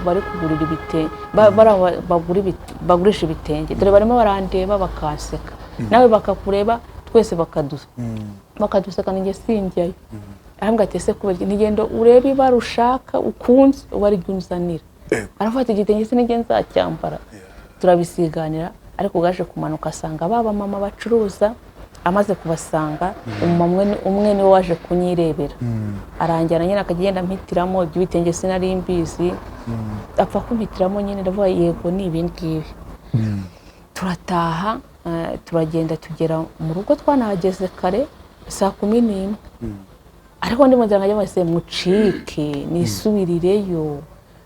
bari kugurira ibitenge, bari bagurisha ibitenge, dore barimo barandeba bakanseka, nawe bakakureba, twese bakaduseka, ninjye sinjyayo. Arambwira ati: "Ese kubera iki? Ntigenda urebe ibara ushaka ukunze uba ari ryo unzanira." Arafata igitenge, sinijye nzacyambara, turabisiganira. Ariko bwaje kumanuka asanga ba bamama bacuruza. Amaze kubasanga, umumama umwe niwe waje kunyirebera, aranjyana nyine, akajya agenda ampitiramo ibyo bitenge. Sinari mbizi, apfa kumpitiramo nyine, ndavuga: "Yego, ni ibi ngibi." Turataha, turagenda tugera mu rugo. Twanahageze kare saa 11, ariko ndi mu nzira nkajya se mucike nisubirireyo.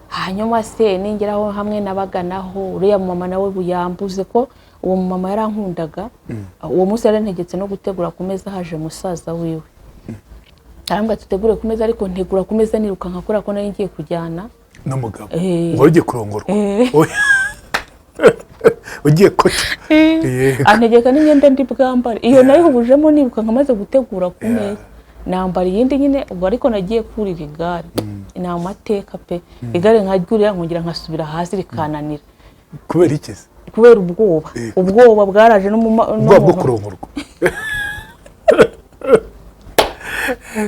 Hanyuma se ningeraho hamwe nabaganaho uriya mama nawe buyambuze ko uwo mama yarankundaga. Uwo munsi yarantegetse no gutegura ku meza, haje musaza wiwe, arambwira tutegure ku meza, ariko ntegura ku meza nirukanka kubera ko nari ngiye kujyana n'umugabo. Eh. Wari ugiye kurongorwa. Eh. Oya. Ugiye koca. Yego. Antegeka n'imyenda ndi bwambare, iyo nayihubujemo nirukanka maze gutegura ku meza, nambara iyindi nyine ubwo. Ariko nagiye kurira igare, ni amateka pe! Igare nkaryurira nkongera nkasubira hasi rikananira. Kubera iki se? Kubera ubwoba. Ubwoba bwaraje no mu no Ubwoba bwo mu- kurongorwa.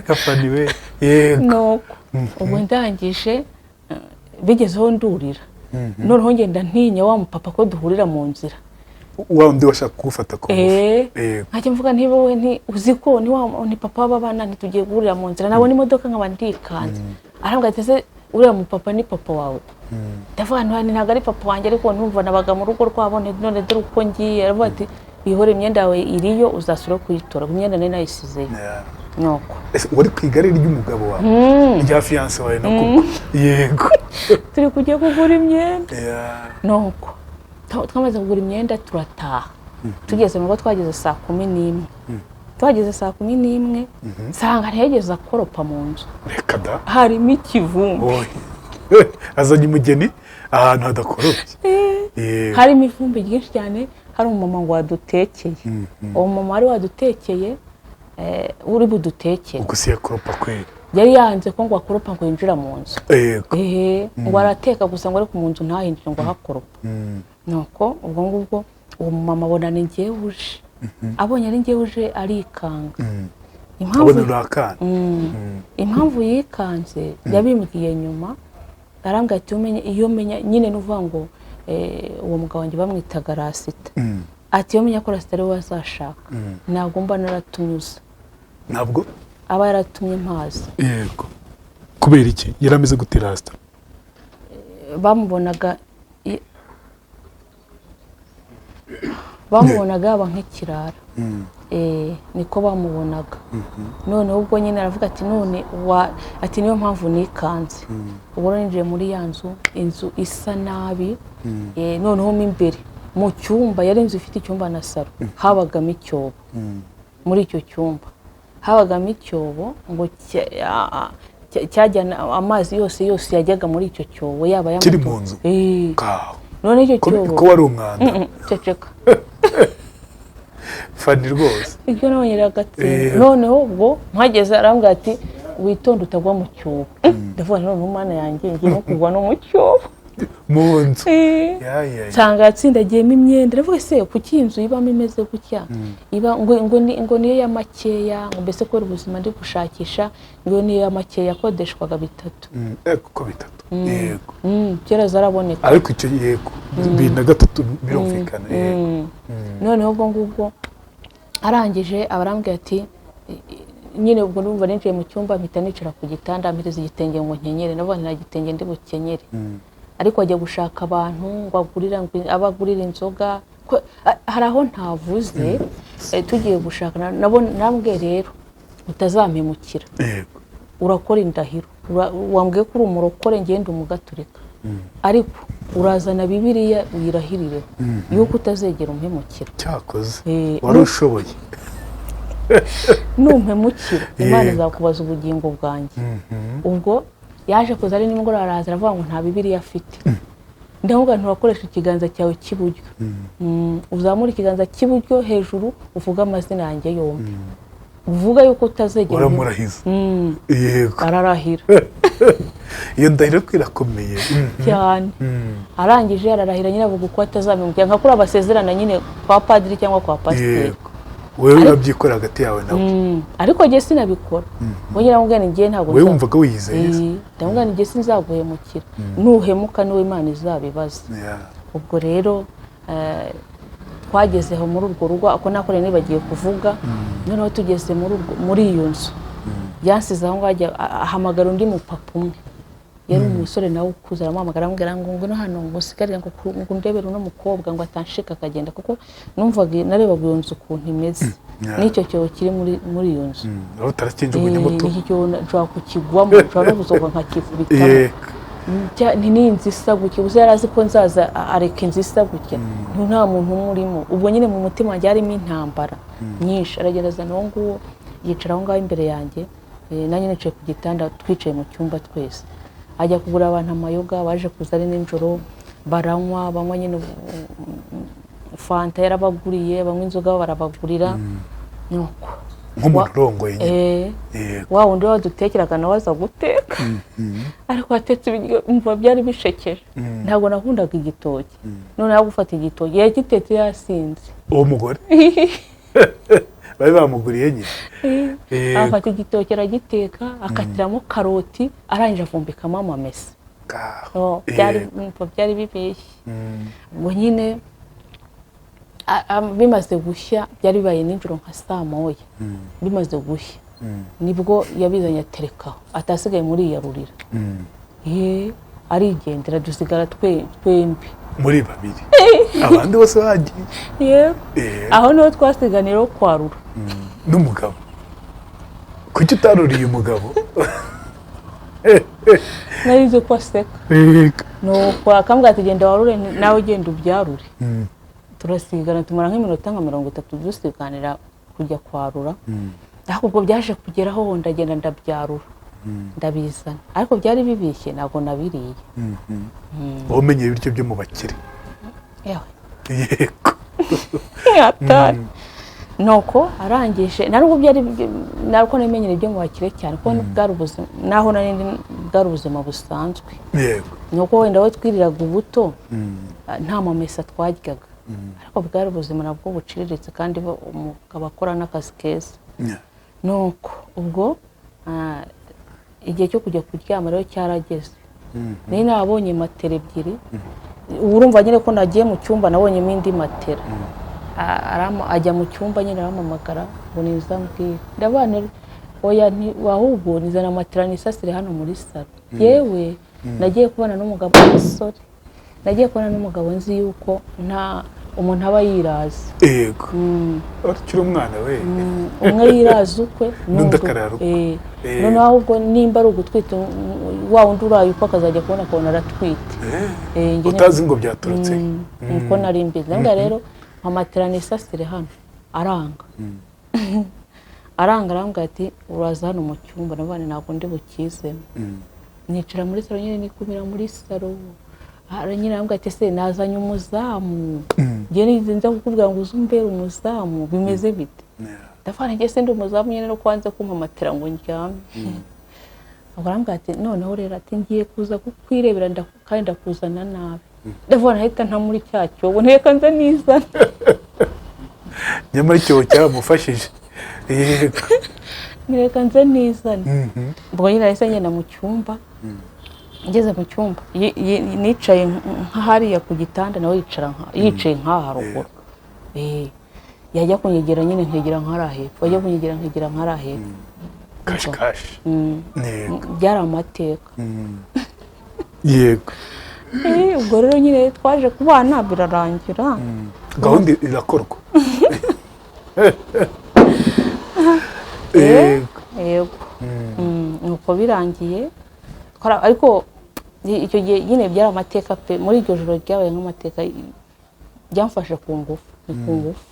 Gafani we, yego. Nuko ubwo ndangije, bigezeho ndurira, noneho ngenda ntinya wa mupapa ko duhurira mu nzira. Wa wundi washaka kugufata ku ngufu. Eh, nkajya mvuga nti wowe nti uzi ko ni wa ni papa w'abana, ntitugiye guhurira mu nzira, nabona imodoka nkaba ndikanze. Arambwira ati: "Ese uriya mupapa ni papa wawe?" Ndavuga nti: "Ntabwo ari papa wanjye, ariko numva nabaga mu rugo rwabo, none dore uko ngiye." Aravuga ati: "Bihore, imyenda yawe iriyo, uzasubira kuyitora." Imyenda nari nayisizeyo. Nuko Ese wari ku igare ry'umugabo wawe, rya fiyanse wawe? No kuko yego. Turi kujya kugura imyenda. Nuko twamaze kugura imyenda turataha. Tugeze mu rugo, twageze saa 11, twageze saa 11 nsanga ntiyageze akoropa mu nzu. Reka da! Harimo ikivumbi. Oya. Azanye umugeni ahantu hadakoropye. Yego. Harimo ivumbi ryinshi cyane. Hari umumama ngo wadutekeye, uwo mumama wari wadutekeye, uri budutekere. Ubwo si yakoropa kweri? Yari yanze ko ngo akoropa, ngo yinjira mu nzu. Ehe, ngo arateka gusa, ngo ariko mu nzu ntahinjire ngo ahakoropa. Nuko ubwo ngubwo uwo mumama abona ni njyewe uje, abonye ari njyewe uje arikanga. Impamvu Abona uri akana. Impamvu yikanze yabimbwiye nyuma, arambwira ati: "Umenye iyo menya nyine", ni ukuvuga ngo uwo mugabo wanjye bamwitaga Rasita, ati: "Iyo menya ko Rasita ari we azashaka, ntabwo mba naratunyuze." Ntabwo aba yaratumye mpaza. Yego, kubera iki? Yari ameze gute Rasita? Bamubonaga bamubonaga yaba nk'ikirara. Niko bamubonaga. Noneho ubwo nyine aravuga ati none wa ati niyo mpamvu nikanze. Ubwo rero ninjiye muri ya nzu, inzu isa nabi. Noneho mo imbere mu cyumba, yari inzu ifite icyumba na salo, habagamo icyobo. Muri icyo cyumba habagamo icyobo, ngo cyajyana amazi yose yose yajyaga muri icyo cyobo, yaba Kiri ay'amatungo. mu nzu? Eh, Kawe. None icyo Ko cyobo ko wari umwanda. Ceceka. Fani rwose. Ibyo nabonye agatsinda. Eh. Noneho ubwo mpageze arambwira ati: "Witonde utagwa mu cyobo." Ndavuga nti: "Noneho Mana yanjye, ngiye nko kugwa no mu cyobo." Mu nzu. Ya, ya, ya. Nsanga yatsindagiyemo imyenda. Ndavuga: "Se kuki iyi nzu ibamo imeze gutya?" Iba ngo niyo ya makeya, ngo mbese kubera ubuzima ndi gushakisha, ngo niyo ya makeya yakodeshwaga 3. Kuko 3, yego. Kera zaraboneka. Ariko icyo, yego, 2003 birumvikana, yego. Noneho ubwo ngubwo arangije aba arambwira ati nyine ubwo ndumva ninjiye mu cyumba, mpita nicara ku gitanda, ampereza igitenge ngo nkenyere. Ndavuga nti nta gitenge ndi bukenyere. Ariko ajya gushaka abantu ngo agurira, ngo abagurira inzoga. Hari aho ntavuze. Tugiye gushaka nabo nambwe rero utazampemukira. Urakora indahiro. Wambwiye ko uri umurokore, ngenda umugaturika, ariko urazana Bibiliya uyirahirireho yuko utazegera umpemukira. Cyakoze wari ushoboye. Numpemukira, Imana izakubaza ubugingo bwanjye. Ubwo yaje kuza ari nimugoroba, araza aravuga ngo nta Bibiliya afite. Ndavuga nti urakoresha ikiganza cyawe cy'iburyo, uzamure ikiganza cy'iburyo hejuru, uvuge amazina yanjye yombi, uvuga yuko utazegera Uramurahiza. Yego. Ararahira. Iyo ndahiro ko irakomeye. Cyane. Arangije ararahira nyine, avuga uko atazabimubwira, nka kuriya basezerana nyine kwa padiri cyangwa kwa pasiteri. Yego, wowe urabyikora hagati yawe nawe. Ariko njye sinabikora. Ubwo nyine ndamubwira nti njye ntabwo Wowe wumvaga wiyizeye se? Ndamubwira nti njye sinzaguhemukira, nuhemuka niwe Imana izabibaza. Ubwo rero twagezeho muri urwo rugo, ako nakoreye nibagiye kuvuga. Noneho tugeze muri iyo nzu, yansize aho ngaho, ajya ahamagara undi mupapa umwe, yari umusore nawe ukuze. Aramuhamagara, aramubwira ngo ngwino hano, ngo usigarire, ngo ndebere uno mukobwa ngo atanshika akagenda, kuko numvaga narebaga iyo nzu ukuntu imeze n'icyo cyobo kiri muri iyo nzu. Aho utarakinjugunya muto. Iki cyobo nshobora kukigwamo, nshobora no gusohoka nkakikubitamo. Ni n'inzu isa gutya gusa, yari azi ko nzaza areka inzu isa gutya, nta muntu umwe urimo. Ubwo nyine mu mutima wanjye harimo intambara nyinshi. Aragenda azana uwo nguwo, yicara aho ngaho imbere yanjye, nanjye nicaye ku gitanda, twicaye mu cyumba twese. Ajya kugura abantu amayoga, baje kuza ari nijoro, baranywa, banywa nyine fanta yarabaguriye, banywa inzoga barabagurira, nuko Nk'umuntu urongoye nyine. Wa wundi wadutekeraga nawe aza guteka, ariko atetse ibiryo umva byari bishekeje. Ntabwo nakundaga igitoki, noneho gufata igitoki yagitetse yasinze. Uwo mugore bari bamuguriye nyine. Afata igitoki aragiteka, akatiramo karoti, arangije avumbikamo amamesa. Ngaho. Oh, byari umva byari bibishye. Ubwo nyine bimaze gushya, byari bibaye nijoro nka saa moya, bimaze gushya nibwo yabizanye aterekaho, atasigaye muri iyarurira. Ye, arigendera, dusigara twembi. Muri babiri, abandi bose bagiye. Yego. Aho niho twasiganira kwarura. N'umugabo, kuki utaruriye umugabo? Nari nzi ko aseka. Nuko akambwira ati genda warure, nawe ugenda ubyarure. Turasigana, tumara nk'iminota nka 30 dusiganira kujya kwarura. Ariko ubwo byaje kugeraho, ndagenda ndabyarura, ndabizana, ariko byari bibishye, ntabwo nabiriye. Wowe umenyeye ibiryo byo mu bakire. Yewe. Hatari. Nuko arangije, nubwo byari ntabwo namenyere ibyo mu bakire cyane, kuko bwari ubuzima naho nari ndi, bwari ubuzima busanzwe. Nuko wenda we twiriraga ubuto, nta mamesa twaryaga, ariko bwari ubuzima nabwo buciriritse, kandi umugabo akora n'akazi keza. Nuko ubwo igihe cyo kujya kuryama rero cyarageze. Nari nabonye matera ebyiri. Ubu urumva nyine ko nagiye mu cyumba nabonyemo indi matera. Ajya mu cyumba nyine, arampamagara ngo nizambwire. Ndabana oya, ahubwo nizana matera nisasire hano muri salo. Yewe, nagiye kubana n'umugabo, sorry, nagiye kubana n'umugabo nzi yuko nta umuntu aba yiraza. Yego, ukiri umwana we. Umwe yiraza ukwe, n'undi akarara ukwe. Noneho ahubwo nimba ari ugutwita, wa wundi uraye ukwe akazajya kubona akabona aratwite. Njye Utazi ngo byaturutse he. Niko nari mbizi. Ndavuga rero nka nisasire hano, aranga, aranga, arambwira ati uraza hano mu cyumba. Ndavuga nti ntabwo ndi bukizemo. Nicara muri salo nyine, nikumira muri salo. Nyine arambwira ati ese nazanye umuzamu, njye nigeze nza kukubwira ngo uze umbere umuzamu, bimeze bite? Ndavuga nti njye se ndi umuzamu nyine, no kwanze kumpamatira ngo ndyame. Ubwo arambwira ati noneho rero ati ngiye kuza kukwirebera kandi ndakuzana nabi. Ndavuga nahita nta muri cya cyobo, nteka nze nizana. Nyamara icyobo cyaramufashije. Yego. Ntireka nze nizane. Ubwo nyine nahise ngenda mu cyumba. Ngeze mu cyumba, nicaye nka hariya ku gitanda, nawe yicaye nk'aha haruguru. Yajya kunyegera nyine nkegera nk'hariya hepfo, yajya kunyegera nkegera nk'hariya hepfo. Kashi kashi. Yego. Byari amateka. Yego. Ubwo rero nyine twaje kubana birarangira. Gahunda irakorwa. Yego. Yego. Nuko birangiye, ariko icyo gihe nyine byari amateka pe. Muri iryo joro ryabaye nk'amateka, byamfashe ku ngufu, ni ku ngufu.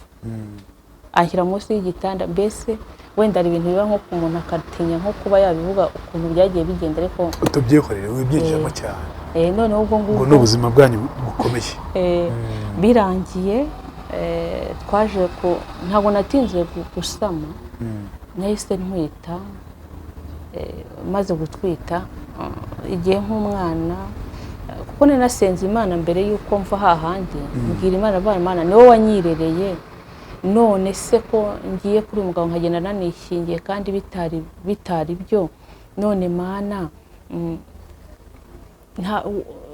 Anshyira munsi y'igitanda. Mbese wenda hari ibintu biba nko ku muntu akatinya nko kuba yabivuga ukuntu byagiye bigenda, ariko Utubyihorere, wibyinjiramo cyane. Noneho ubwo Ngo ngubwo ni ubuzima bwanyu bukomeye. Birangiye, twaje ku ntabwo natinze gusama, nahise ntwita. Maze gutwita, igihe nk'umwana, kuko nari nasenze Imana mbere y'uko mva hahandi, mbwira Imana, avuga Imana niwe wanyirereye, none se ko ngiye kuri uyu mugabo nkagenda nanishingiye kandi bitari byo, none Mana,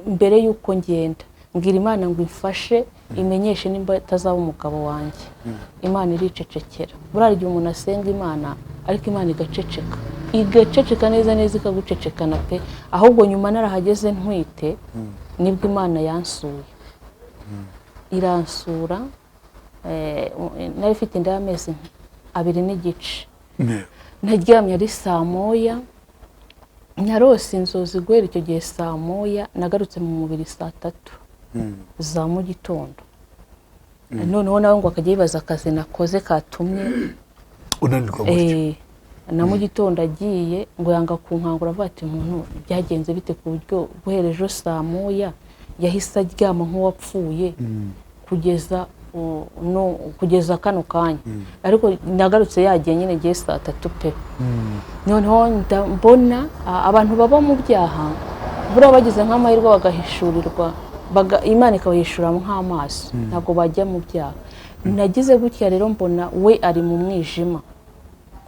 mbere y'uko ngenda mbwira Imana ngo imfashe imenyeshe nimba itazaba umugabo wanjye. Imana iricecekera. Buriya igihe umuntu asenga Imana ariko Imana igaceceka, igaceceka neza neza, ikagucecekana pe. Ahubwo nyuma narahageze ntwite, nibwo Imana yansuye, iransura. Nari mfite inda y'amezi 2.5. Naryamye ari saa 1, narose inzozi guhera icyo gihe saa 1, nagarutse mu mubiri saa 3 za mu gitondo. Noneho nawe ngo akajya yibaza akazi nakoze katumye unanirwa gutyo. Na mu gitondo agiye ngo yanga kunkangura, avuga ati umuntu byagenze bite ku buryo guhera ejo saa 1 yahise aryama nk'uwapfuye kugeza no kugeza kano kanya. Ariko nagarutse yagiye nyine ngiye saa 3 pe. Noneho mbona abantu baba mu byaha buriya bagize nk'amahirwe bagahishurirwa, Imana ikabahishura nk'amaso, ntabwo bajya mu byaha. Nagize gutya rero mbona we ari mu mwijima,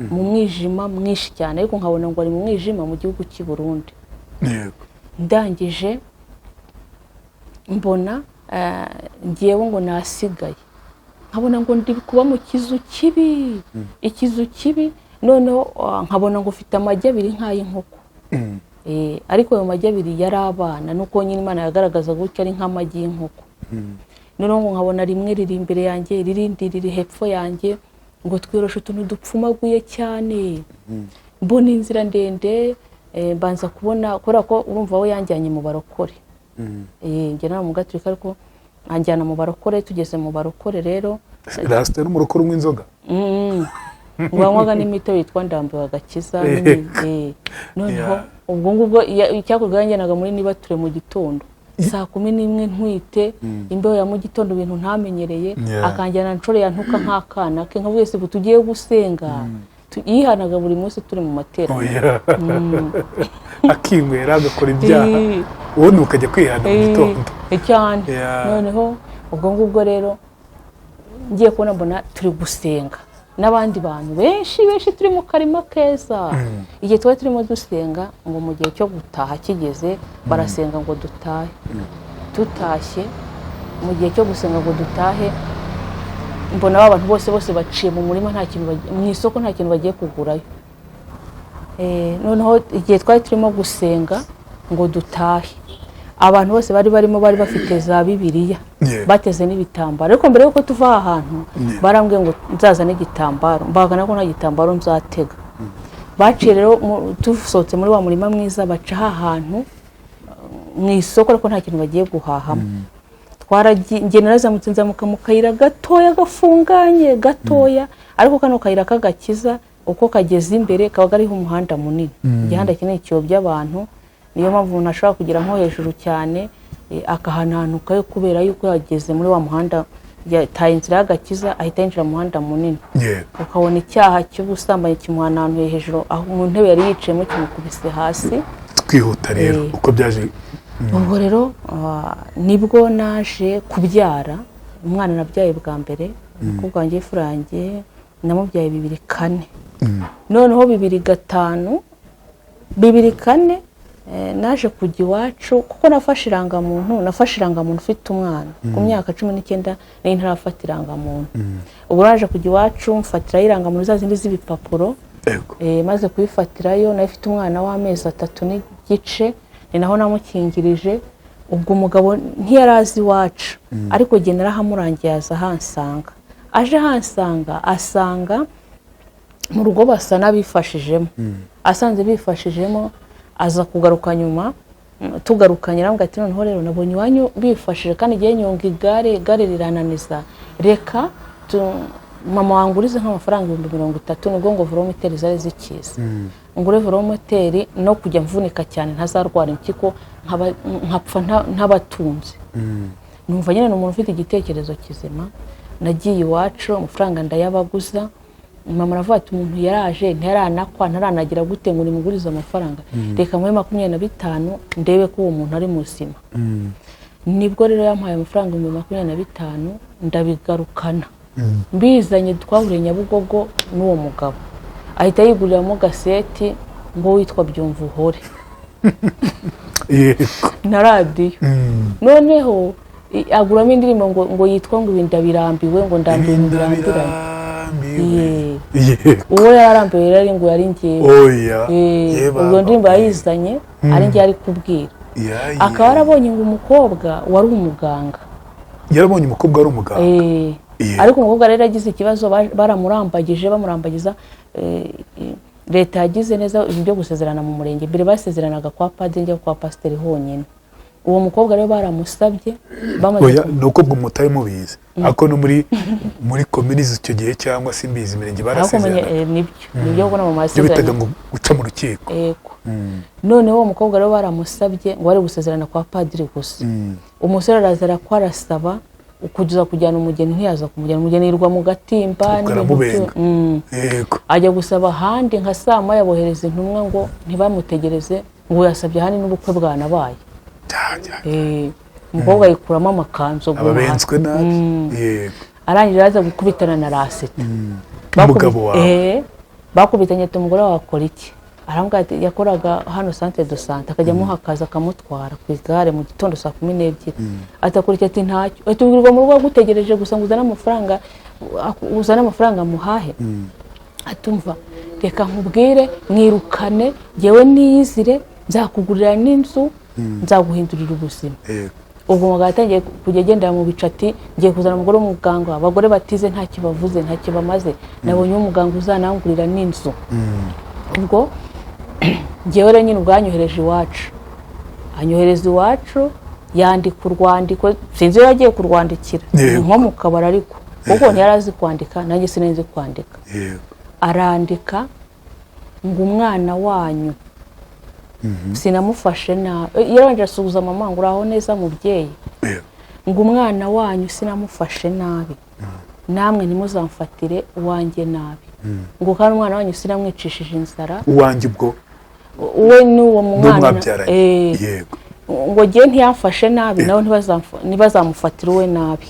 mu mwijima mwinshi cyane, ariko nkabona ngo ari mu mwijima mu gihugu cy'i Burundi. Yego. Ndangije mbona ngewe ngo nasigaye, nkabona ngo ndi kuba mu kizu kibi, ikizu kibi. Noneho nkabona ngo mfite amagi 2 nk'ay'inkoko. Ariko ayo magi 2 yari abana, nuko nyine Imana yagaragaza gutya ari nk'amagi y'inkoko. Noneho ngo nkabona rimwe riri imbere yanjye, irindi riri hepfo yanjye, ngo twiyoroshe utuntu dupfumaguye cyane. Mbona inzira ndende, mbanza kubona kubera ko urumva we yanjyanye mu barokore. Njye nari mu Gatolika, ariko anjyana mu barokore. Tugeze mu barokore rero, Rasita n'umurokore unywa inzoga. Ngo yanywaga n'imitobe yitwa Ndambiwe Agakiza. Noneho ubwo ngubwo icyakorwa yanjyanaga muri nibature mu gitondo saa 11 ntwite, imbeho ya mu gitondo, ibintu ntamenyereye. Akanjyana nshore yantuka nk'akana ke, nka wese ubu tugiye gusenga. Yihanaga buri munsi turi mu materaniro. Akinywera agakora ibyaha, ubundi ukajya kwihana mu gitondo. Cyane. Noneho ubwo ngubwo rero ngiye kubona mbona turi gusenga n'abandi bantu benshi benshi, turi mu karima keza. Igihe twari turimo dusenga, ngo mu gihe cyo gutaha kigeze, barasenga ngo dutahe. Tutashye mu gihe cyo gusenga ngo dutahe, mbona ba bantu bose bose baciye mu murima, nta kintu mu isoko nta kintu bagiye kugurayo. Noneho igihe twari turimo gusenga ngo dutahe, abantu bose bari barimo bari bafite za Bibiliya, bateze n'ibitambaro. Ariko mbere yuko tuva aha hantu, barambwiye ngo nzazane igitambaro, mbagana ko nta gitambaro nzatega. Baciye rero dusohotse muri wa murima mwiza, baca aha hantu mu isoko, ariko nta kintu bagiye guhahamo. Njye narazamutse, nzamuka mu kayira gatoya gafunganye gatoya, ariko kano kayira k'agakiza uko kageze imbere kaba kariho umuhanda munini, igihanda kinini kiyobya abantu. Niyo mpamvu umuntu ashobora kugera nko hejuru cyane, akahananukayo kubera yuko yageze muri wa muhanda Yataye inzira y'agakiza, ahita yinjira mu muhanda munini. Ukabona icyaha cy'ubusambanyi kimuhana ahantu hejuru, aho mu ntebe yari yicayemo kimukubise hasi. Twihuta rero, uko byaje. Ubwo rero nibwo naje kubyara umwana nabyaye bwa mbere, umukobwa wanjye w'imfura yanjye, namubyaye 2004. Noneho 2005, 2004, naje kujya iwacu kuko nafashe irangamuntu ufite umwana ku myaka 19, nari ntarafata irangamuntu. Ubwo naje kujya iwacu mfatirayo irangamuntu, za zindi z'ibipapuro. Maze kuyifatirayo nayo ifite umwana w'amezi 3 n'igice, ni naho namukingirije. Ubwo umugabo ntiyari azi iwacu, ariko igihe narahamurangiye aza ahansanga. Aje ahansanga, asanga mu rugo basa n'abifashijemo. Asanze bifashijemo, aza kugaruka nyuma. Tugarukanye arambwira ati: "Noneho rero nabonye iwanyu bifashije, kandi igihe nyonga igare, igare rirananiza, reka mama wangurize nk'amafaranga 30,000." Nibwo ngo velomoteri zari zikiza, ngure velomoteri no kujya mvunika cyane ntazarwara impyiko nkapfa ntabatunze. Numva nyine ni umuntu ufite igitekerezo kizima. Nagiye iwacu, amafaranga ndayabaguza. Mama aravuga ati: "Umuntu yaraje, ntaranakwa, ntaranagira gute ngo nimugurize amafaranga? Reka muhe 25 ndebe ko uwo muntu ari muzima." Nibwo rero yampaye amafaranga 25,000, ndabigarukana. Mbizanye, twahuriye Nyabugogo n'uwo mugabo, ahita yiguriramo gaseti ngo witwa Byumva Uhore na radiyo. Noneho aguramo indirimbo ngo yitwa ngo "Ibi ndabirambiwe", ngo ndambiwe birambiranye. Ibirambiwe. Uwo yararambiwe rero ari ngo yari ngewe. Oya. Eh, Ye ubwo baba. ndirimbo yayizanye ari njye ari kubwira. Ya, ye. Akaba yarabonye ngo umukobwa wari umuganga. Yarabonye umukobwa wari umuganga. Eh, ariko umukobwa rero yagize ikibazo, baramurambagije, bamurambagiza, leta yagize neza ibintu byo gusezerana mu murenge. Mbere basezeranaga kwa padiri njya kwa pasiteri honyine. Uwo mukobwa rero baramusabye, bamaze Oya, ni uko ubwo mutari mubizi, ariko no muri komini icyo gihe cyangwa se imbizi imirenge ariko menye barasezeranaga. Nibyo nibyo, kuko no mu Ibyo bitaga masezerano ngo guca mu rukiko. Yego. Noneho uwo mukobwa rero baramusabye ngo bari gusezerana kwa padiri gusa. Umusore araza arakwa, arasaba kugeza kujyana umugeni, ntiyaza kumujyana. Umugeni yirwa mu gatimba Ubwo n'ibintu aramubenga. Ajya gusaba ahandi nka saa moya, bohereza intumwa ngo ntibamutegereze, ngo yasabye ahandi n'ubukwe bwanabaye. Cya, cya. Umukobwa yikuramo amakanzu aguma Ababenzwe nabi, yego. Arangije aza gukubitana na rasita. Umugabo wawe. Bakubitanye ati: "Umugore wawe akora iki?" Arambwira ati yakoraga hano centre de santé, akajya amuha akazi akamutwara ku igare mu gitondo saa 12. Ati: "Akora iki?" Ati: "Ntacyo." Ati: "Ubwirwa mu rugo agutegereje gusa ngo uzane amafaranga, uzane amafaranga muhahe." Atumva: "Reka nkubwire, mwirukane, ngewe niyizire, nzakugurira n'inzu, nzaguhindurira ubuzima." Ubwo umugabo yatangiye kujya agendera mu bicu, ati: "Ngiye kuzana umugore w'umuganga, abagore batize ntacyo bavuze, ntacyo bamaze, nabonye umuganga uzanangurira n'inzu." Ubwo ngewe rero nyine ubwo yanyohereje iwacu, anyohereza iwacu, yandika urwandiko, sinzi iyo yagiye kurwandikira. Nko mu kabari, ariko kuko ntiyari azi kwandika, nanjye sinari nzi kwandika. Arandika ngo: "Umwana wanyu sinamufashe nabi." Yarabanje asuhuza mama ngo: "Uraho neza mubyeyi?" Ngo: "Umwana wanyu sinamufashe nabi, namwe ntimuzamfatire uwanjye nabi." Ngo kandi: "Umwana wanyu sinamwicishije inzara." Uwanjye ubwo We n'uwo mwana. N'umwabyaranye. Ngo: "Ngewe ntiyamfashe nabi, nawe ntibazamufatire uwe nabi."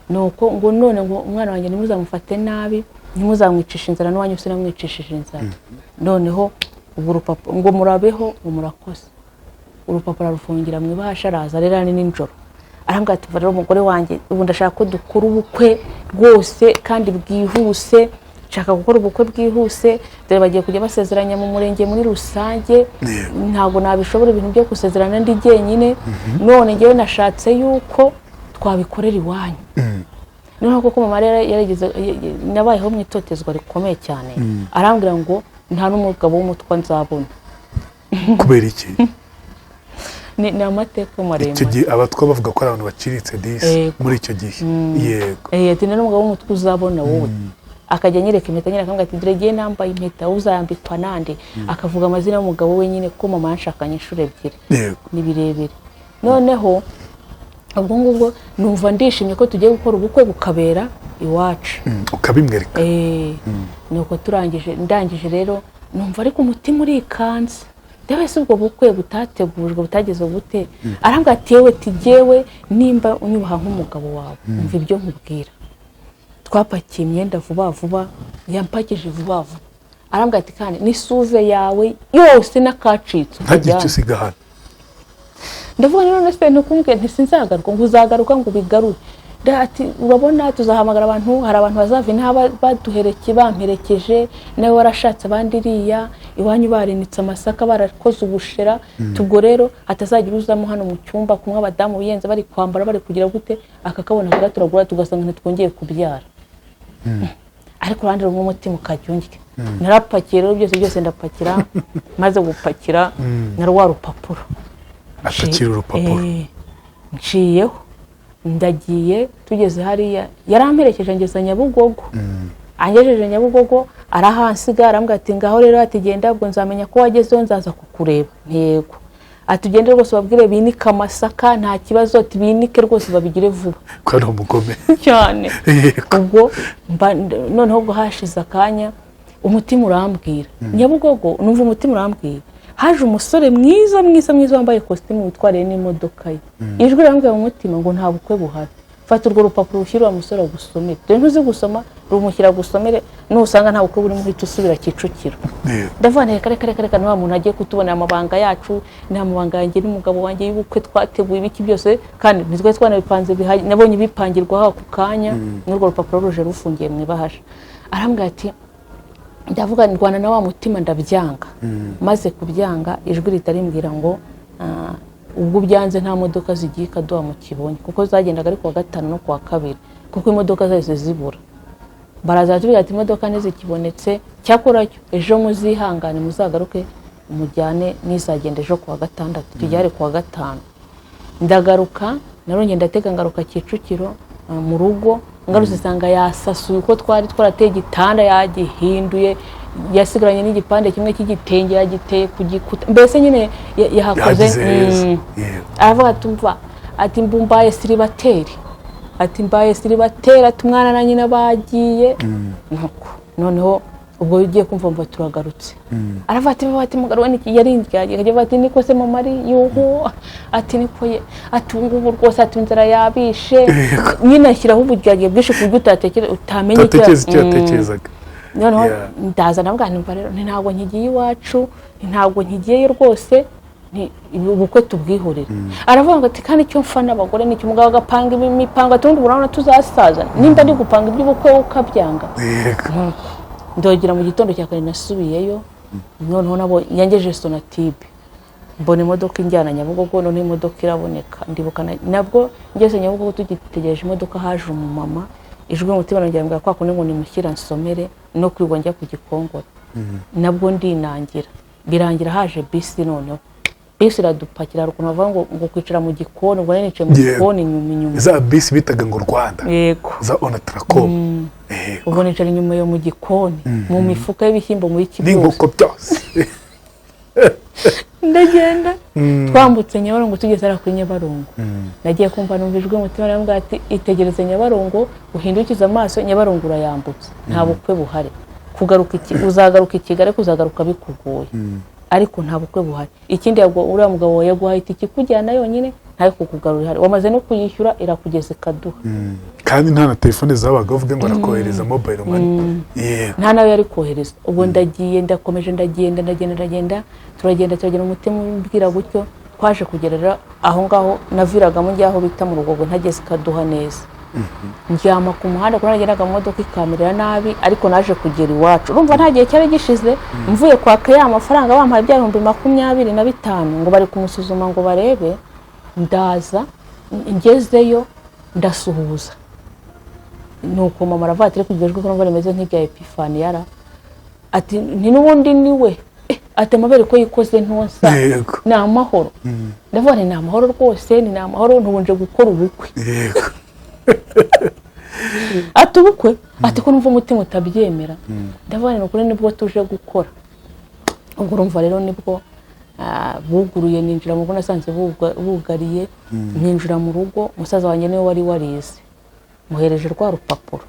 Nuko ngo none ngo: "Umwana wanjye ntimuzamufate nabi, ntimuzamwicishe inzara, n'uwanyu sinamwicishije inzara." Noneho ubwo urupapuro ngo: "Murabeho", ngo: "Murakoze." Urupapuro arufungira mu ibahasha, araza rero ari nijoro, arambwira ati: "Rero umugore wanjye, ubu ndashaka ko dukora ubukwe rwose kandi bwihuse, nshaka gukora ubukwe bwihuse. Dore bagiye kujya basezeranya mu murenge muri rusange. Ntabwo nabishobora ibintu byo gusezerana ndi jyenyine. None ngewe nashatse yuko twabikorera iwanyu." Noneho kuko mama rero yarigeze, nabayeho mu itotezwa rikomeye cyane, arambwira ngo nta n'umugabo w'umutwa nzabona. Kubera iki? Ni amateka Icyo maremare. gihe abatwa bavuga ko ari abantu baciriritse disi. Muri icyo gihe, yego. Ati: "Nta n'umugabo w'umutwa uzabona wowe." Akajya anyereka impeta nyine, akambwira ati: "Dore ngiye nambaye impeta, uzayambikwa nande?" Akavuga amazina y'umugabo we nyine, kuko mama yanshakanye inshuro ebyiri. Ni birebire. Noneho Ubwo ngubwo numva ndishimye ko tugiye gukora ubukwe bukabera iwacu. Ukabimwereka. Nuko turangije, ndangije rero numva ariko umutima urikanze, ndabese ubwo bukwe butategujwe butageze bute? Arambwira ati: "Yewe," ati, "jyewe nimba unyubaha nk'umugabo wawe, umva ibyo nkubwira." Twapakiye imyenda vuba vuba, yampakije vuba vuba. Arambwira ati: "Kandi n'isuve yawe yose n'akacitse Ntagire ukajyana." icyo usiga hano. Ndavuga nti: "None se ntukumbwiye ntisinzagaruka?" Ngo: "Uzagaruka ngo ubigarure." Ati: "Urabona tuzahamagara abantu, hari abantu bazava inaha baduhereke, bamperekeje, nawe warashatse abandi iriya iwanyu barinitse amasaka, barakoze ubushera. Tubwo rero hatazagira uzamo hano mu cyumba kumwe abadamu biyenze, bari kwambara, bari kugira gute, akakabona kugaturagura, tugasanga ntitwongeye kubyara." Ariko uruhande rumwe umutima ukajya undya. Narapakiye rero byose byose, ndapakira. Maze gupakira na rwa rupapuro, Apakira urupapuro. Nciyeho ndagiye. Tugeze hariya, yaramperekeje ngeza Nyabugogo. Angejeje Nyabugogo arahansiga, arambwira ati: "Ngaho rero," ati, "genda, ubwo nzamenya ko wagezeho, nzaza kukureba." Ntego ati: "Ugende rwose ubabwire binike amasaka, nta kibazo," ati, "binike rwose babigire vuba." Ko ari umugome. Cyane. Yego. Ubwo noneho ubwo hashize akanya umutima urambwira, Nyabugogo numva umutima urambwira, haje umusore mwiza mwiza mwiza wambaye kositimu witwariye n'imodoka ye. Ijwi rirambwira mu mutima ngo: "Nta bukwe buhari, fata urwo rupapuro ushyire wa musore agusomere, dore ntuzi gusoma, rumushyira agusomere, nusanga nta bukwe burimo uhita usubira Kicukiro." Ndavuga nti: "Reka reka reka reka, ni wa muntu agiye kutubonera amabanga yacu, ni amabanga yanjye n'umugabo wanjye y'ubukwe twateguye, ibiki byose, kandi ntitwari twanabipanze nabonye bipangirwa ako kanya n'urwo rupapuro ruje rufungiye mu ibahasha." Arambwira ati, ndavuga, ndwana na wa mutima, ndabyanga. Maze kubyanga, ijwi ritarimbwira ngo: "Ubwo ubyanze, nta modoka zigiye ikaduha mu Kibonye," kuko zagendaga ari kuwa gatanu no kuwa kabiri, kuko imodoka zahise zibura. Baraza baratubwira ati: "Imodoka ntizikibonetse, cyakora cyo ejo muzihangane muzagaruke mujyane nizagenda ejo kuwa gatandatu." Icyo gihe hari kuwa gatanu. Ndagaruka, narongeye ndatega ngaruka Kicukiro, mu rugo. Ngarutse nsanga yasasuye uko twari twarateye igitanda, yagihinduye, yasigaranye n'igipande kimwe cy'igitenge yagiteye ku gikuta, mbese nyine yahakoze. Yahagize heza. Yego. Aravuga ati: "Umva," ati, "mbaye célibataire," ati, "mbaye célibataire," ati, "umwana na nyina bagiye." Nuko noneho ubwo ugiye kumva mva turagarutse, aravuga ati: "Baba," ati, "mugabo we niki?" Yari indyarya, akajya avuga ati: "Niko se mama ari yuhu?" Ati: "Niko ye," ati, "ubu ngubu rwose," ati, "inzara yabishe." Nyine ashyiraho uburyarya bwinshi ku buryo utatekereza, utamenya icyo Utatekereza icyo yatekerezaga. Noneho ndaza ndavuga nti: "Umva rero, nti ntabwo nkigiye iwacu, nti ntabwo nkigiyeyo rwose, nti ubukwe tubwihorere." Aravuga ngo ati: "Kandi icyo mfa n'abagore ni icyo umugabo agapanga imipango," ati, "ubundi urabona tuzasaza nimba ndi gupanga iby'ubukwe wowe ukabyanga." Ndogera mu gitondo cya kare nasubiyeyo, noneho nabo yangejeje Sonatube, mbona imodoka injyana Nyabugogo. Noneho imodoka iraboneka. Ndibuka nabwo ngeze Nyabugogo tugitegereje imodoka, haje umumama. Ijwi mu mutima rongera mbwira kwa kundi ngo nimushyira nsomere no kwirirwa njya ku Gikongoro. Nabwo ndinangira, birangira haje bisi. Noneho bisi iradupakira. Hari ukuntu bavuga ngo kwicara mu gikoni, ubwo nari nicaye mu gikoni inyuma inyuma. Za bisi bitaga ngo Rwanda. Yego. Za Onatracom. Yego. Ubwo nicara inyuma yo mu gikoni, mu mifuka y'ibishyimbo, muri iki byose. N'inkoko byose. Ndagenda, twambutse Nyabarongo, tugeze hariya kuri Nyabarongo, nagiye kumva numva ijwi umutima arambwira ati: "Itegereze Nyabarongo, uhindukize amaso, Nyabarongo urayambutse, nta bukwe buhari. Kugaruka iki, uzagaruka i Kigali, kuzagaruka bikugoye, ariko nta bukwe buhari. Ikindi, uriya mugabo wawe yaguhaye itike ikujyana yonyine, ntayo kukugarura ihari, wamaze no kuyishyura, irakugeza ikaduha." Kandi nta na telefone zabaga uvuge ngo arakohereza mobile money. Yego. Nta nawe yari kohereza. Ubwo ndagiye, ndakomeje, ndagenda, ndagenda, ndagenda, turagenda, turagenda, umutima umbwira gutyo. Twaje kugerera aho ngaho naviragamo njya aho bita mu Rugogo, ntageze ikaduha neza, ndyama ku muhanda kuko nagendaga mu modoka ikamerera nabi. Ariko naje kugera iwacu, urumva nta gihe cyari gishize mvuye kwaka ya mafaranga bampaye, bya 25,000, ngo bari kumusuzuma ngo barebe. Ndaza, ngezeyo ndasuhuza, nuko mama aravuga ati: "Ariko iryo jwi ko numva rimeze nk'irya Epifani?" Yara ati: "Nti n'ubundi niwe." Ati: "Amabere ko yikoze ntonsa?" Yego. "Ni amahoro?" Ndavuga nti: "Ni amahoro rwose, ni amahoro, ntubunje gukora ubukwe." Ati: "Ubukwe?" Ati: "Ko numva umutima utabyemera?" Ndavuga nti: "Ni ukuri, nibwo tuje gukora." Ubwo urumva rero nibwo Buguruye ninjira mu rugo, nasanze bugariye, ninjira mu rugo, musaza wanjye niwe wari warize, muhereje rwa rupapuro.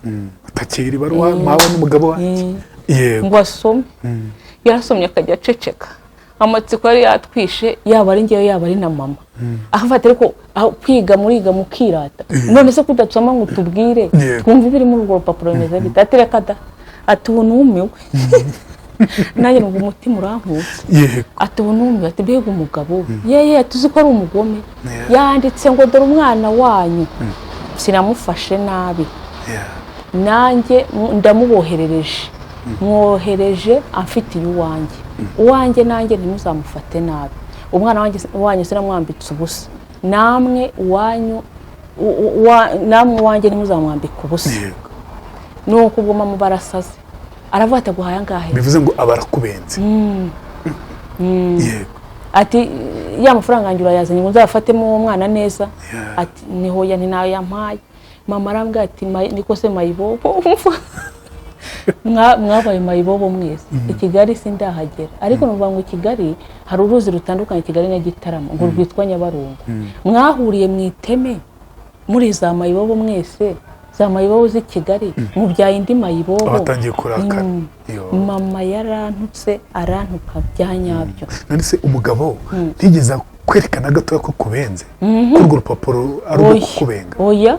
Utakira ibaruwa mpawe n'umugabo wanjye. Yego. Ngo asome. Yarasomye akajya aceceka. Amatsiko yari yatwishe, yaba ari ngewe, yaba ari na mama. Afata ariko aho kwiga muriga mukirata, none se kudasoma ngo utubwire twumve ibiri muri urwo rupapuro bimeze bite? Ati reka da, ati ubu numiwe nanjye numva umutima urankutse. Ati ubu numiwe, ati mbega umugabo yeye, tuzi ko ari umugome. Yanditse ngo dore umwana wanyu sinamufashe nabi, nanjye ndamuboherereje, mwohereje amfitiye uwanjye, uwanjye nanjye ntimuzamufate nabi, umwana wanyu sinamwambitse ubusa, namwe uwanyu namwe uwanjye ntimuzamwambike ubusa. Nuko ubwo mama barasaze, aravuga ati aguhaye angahe? Bivuze ngo aba arakubenze. Yego. Ati ya mafaranga yanjye urayazanye ngo nzayafatemo uwo mwana neza? Ati nihoya, nti nayo yampaye. Mama arambwira ati niko se mayibobo, mwabaye mayibobo mwese. I Kigali sindahagera, ariko numva ngo i Kigali hari uruzi rutandukanye Kigali na Gitarama ngo rwitwa Nyabarongo. Mwahuriye mu iteme muri za mayibobo mwese, za mayibobo z'i Kigali, mubyaye indi mayibobo. Abatangiye kurakara. Mama yarantutse, arantuka bya nyabyo. None se umugabo ntigeze kwerekana gatoya ko kubenze, ko urwo rupapuro ari urwo kukubenga? Oya.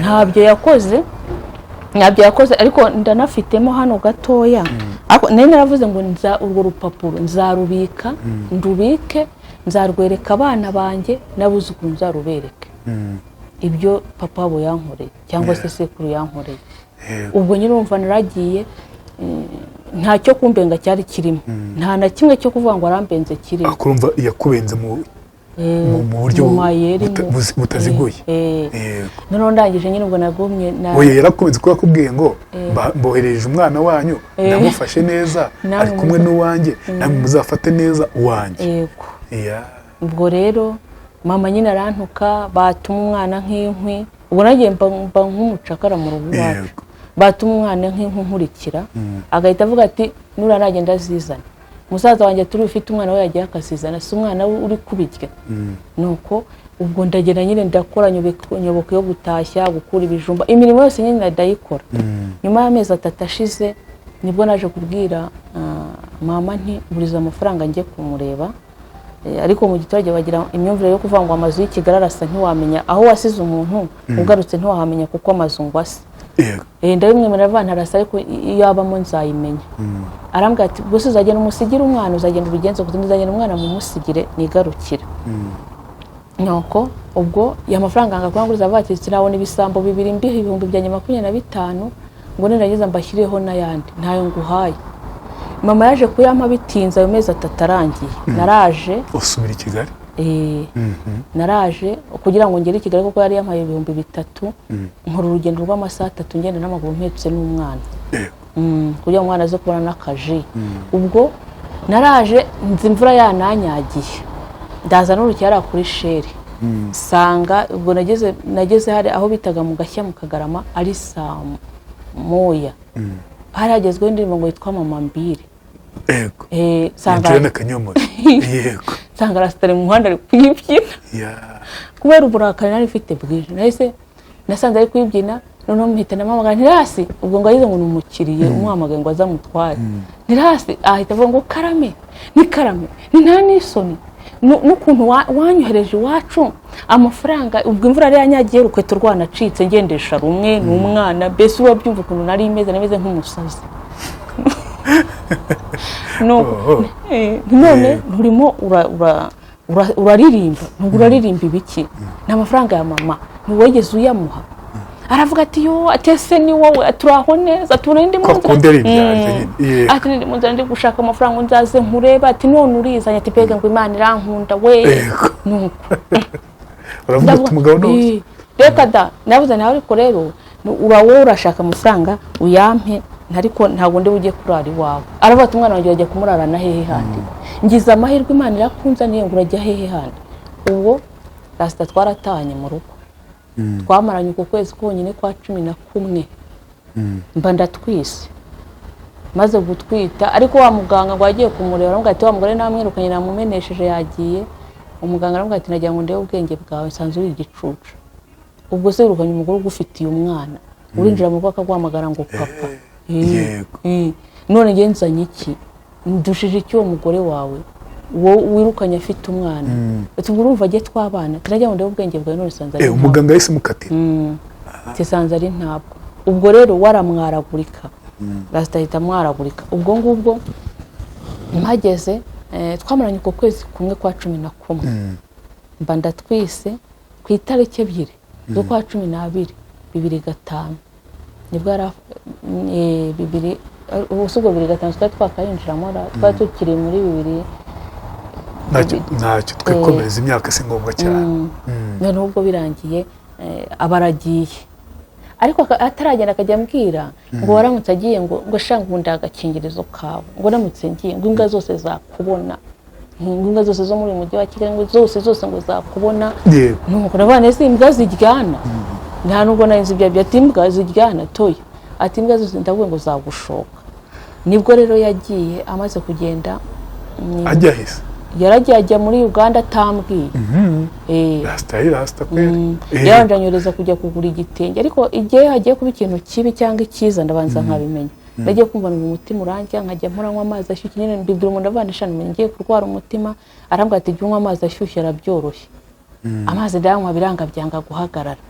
Ntabyo yakoze, ntabyo yakoze, ariko ndanafitemo hano gatoya. Ariko nari naravuze ngo nza urwo rupapuro nzarubika, ndubike, nzarwereka abana banjye n'abuzukuru, nzarubereke ibyo papa wabo yankoreye cyangwa se sekuru yankoreye. Ubwo nyine urumva naragiye, nta cyo kumbenga cyari kirimo, nta na kimwe cyo kuvuga ngo arambenze kirimo. Akurumva yakubenze mu buryo mu mayeri, butaziguye. Noneho ndangije nyine ubwo nagumye na Oya, yarakubenze kuko yakubwiye ngo mboherereje umwana wanyu, ndamufashe neza, Namwe ari kumwe n'uwanjye, namwe muzafate neza uwanjye. Yego. Ubwo rero mama nyine arantuka, batuma umwana nk'inkwi. Ubwo nagiye mba nk'umucakara mu rugo iwacu. Batuma umwana nk'inkwi nkurikira, agahita avuga ati nura nagenda azizana. Musaza wanjye turi ufite umwana we yagiye akazizana, si umwana we uri kubirya. Nuko ubwo ndagenda nyine ndakora, nyoboka yo gutashya, gukura ibijumba, imirimo yose nyine ndayikora. Nyuma y'amezi 3 ashize nibwo naje kubwira mama nti nguriza amafaranga njye kumureba. Ariko mu giturage bagira imyumvire yo kuvuga ngo amazu y'i Kigali arasa, ntiwamenya aho wasize umuntu, ugarutse ntiwahamenya kuko amazu ngo asa. Ndabimwemerera, avuga ntarasa, ariko iyo abamo nzayimenya. Arambwira ati gusa uzagenda umusigire umwana, uzagenda ubigenze gute? Nzagenda umwana mumusigire nigarukire. Nuko ubwo ya mafaranga yanga kuyanguriza, avuga ati sinabona ibisambo bibiri mbiha 25,000 ngo ninageza mbashyireho n'ayandi, ntayo nguhaye. Mama yaje kuyampa bitinze, ayo mezi 3 arangiye. Naraje. Usubira i Kigali? Naraje kugira ngo ngere i Kigali, kuko yari yampaye 3000, nkora urugendo rw'amasaha 3 ngenda n'amaguru mpetse n'umwana. Kugira ngo umwana aze kubona n'akaji. Ubwo naraje nzi imvura yananyagiye, ndaza n'uruki yari kuri sheri, sanga ubwo nageze hari aho bitaga mu Gashya mu Kagarama, ari saa moya, hari hagezweho indirimbo ngo yitwa Mama Mbiri. Sanga Juliana Kanyomoro. Yego. Nsanga rasitari mu muhanda ari kuyibyina. Kubera uburakari nari mfite bwije, nahise nasanze ari kuyibyina, noneho mpita ndamuhamagara ntirasi. Ubwo ngo agize ngo ni umukiriye umuhamagaye ngo azamutware. Ntirasi, ahita avuga ngo karame, ni karame, ni nta n'isoni n'ukuntu wanyohereje iwacu amafaranga. Ubwo imvura yari yanyagiye, urukweto rwanacitse, ngendesha rumwe n'umwana, mbese urabyumva ukuntu nari meze, nameze nk'umusazi. None nturimo uraririmba, ntabwo uraririmba ibiki? Ni amafaranga ya mama, ntiwigeze uyamuha. Aravuga ati yo, ati ese ni wowe, turaho neza, tubona ndi mu Kwa nzira. kundi ari ibyanjye nyine. Ati ndi mu nzira ndi gushaka amafaranga ngo nzaze nkurebe, ati none urizanye, ati mbega ngo Imana irankunda we. Nuko Uravuga ati umugabo ni Reka da, nabuze nawe, ariko rero wowe urashaka amafaranga uyampe, ariko ntabwo ndi bujye kurara iwawe. Aravuga ati umwana wanjye urajya kumurarana hehe handi? Ngize amahirwe Imana irakunzaniye ngo urajya hehe handi? Ubwo rasita twaratahanye mu rugo, twamaranye uku kwezi konyine kwa 11, mba ndatwise. Maze gutwita, ariko wa muganga ngo agiye kumureba aramubwira ati: "Wa mugore namwirukanye, namumenesheje, yagiye." Umuganga aramubwira ati: "Nagira ngo ndebe ubwenge bwawe, nsanze uri igicucu. Ubwo se wirukanye umugore ugufitiye umwana, urinjira mu rugo akaguhamagara ngo papa?" None njye nzanye iki? Ndushije iki uwo mugore wawe wowe wirukanye afite umwana? Ati: "Ubwo urumva ajye twabana?" Turagira ngo ndebe ubwenge bwawe, none usanze ari Eh, ntabwo. Umuganga yahise mukatira. Tisanze ari ntabwo. Ubwo rero waramwaragurika, rasita ahita amwaragurika. Ubwo ngubwo mpageze, twamaranye uko kwezi kumwe kwa 11, mba ndatwise. Ku itariki 2 z'ukwa 12 2005, nibwo yari bibiri, ubu si ubwo 2005 twari twakayinjiramo twari tukiri muri bibiri. Ntacyo, ntacyo, twikomereza, imyaka si ngombwa cyane. Noneho ubwo birangiye, aba aragiye, ariko ataragenda akajya ambwira ngo waramutse agiye, ngo shanga ubundi agakingirizo kawe, ngo ndamutse ngiye, ngo imbwa zose zakubona, ngo imbwa zose zo muri uyu mujyi wa Kigali, ngo zose zose ngo zakubona. Nuko ndavuga nti: "Ese imbwa ziryana?" Nta nubwo nari nzi ibyo aribyo. Ati: "Imbwa ziryana toya." Ati: "Imbwa zose, ndavuga ngo zagushoka." Nibwo rero yagiye. Amaze kugenda, Ajya hese? Yaragiye, ajya muri Uganda atambwiye. Rasita ari rasita kweri. Yabanje anyohereza kujya kugura igitenge, ariko igihe hagiye kuba ikintu kibi cyangwa icyiza ndabanza nkabimenya. Nagiye kumva numva umutima urandya, nkajya mpora amazi ashyushye nyine. Mbibwira umuntu, ndavuga nti: "Ngiye kurwara umutima." Arambwira ati: "Jya unywa amazi ashyushye, arabyoroshye." Amazi ndayanywa, biranga, byanga guhagarara.